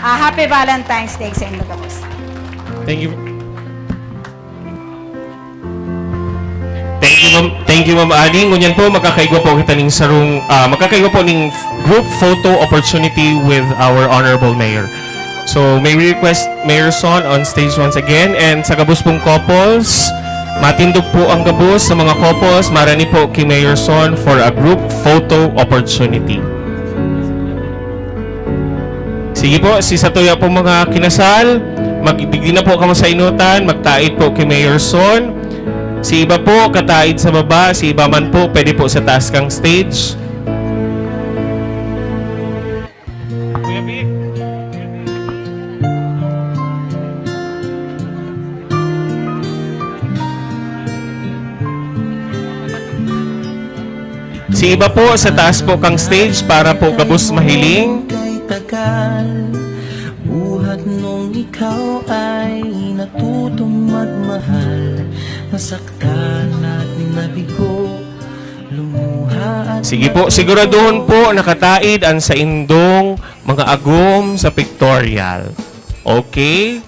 Ah, happy Valentine's Day saindo gabos. Thank you. Thank you, Ma'am. Thank you, Ma'am Ani. Ngunyan po, makakaigwa po kita ning sarong, ah, makakaigwa po ning group photo opportunity with our Honorable Mayor. So, may we request Mayor Son on stage once again. And sa gabos pong couples, matindog po ang gabos sa mga couples. Marani po ki Mayor Son for a group photo opportunity. Sige po, si satuya po mga kinasal, magdigdi na po kamo sa inutan, magtaid po ki Mayor Son. Si iba po, kataid sa baba, si iba man po, pwede po sa taas kang stage. Kuya Vic. Si iba po, sa taas po kang stage para po gabos mahiling. Kay tagal, buhat nung ikaw ay natutong magmahal, nasaktan at nabigo, lumuha at... Sige po, siguraduhon po nakataid ang saindong mga agom sa pictorial. Okay?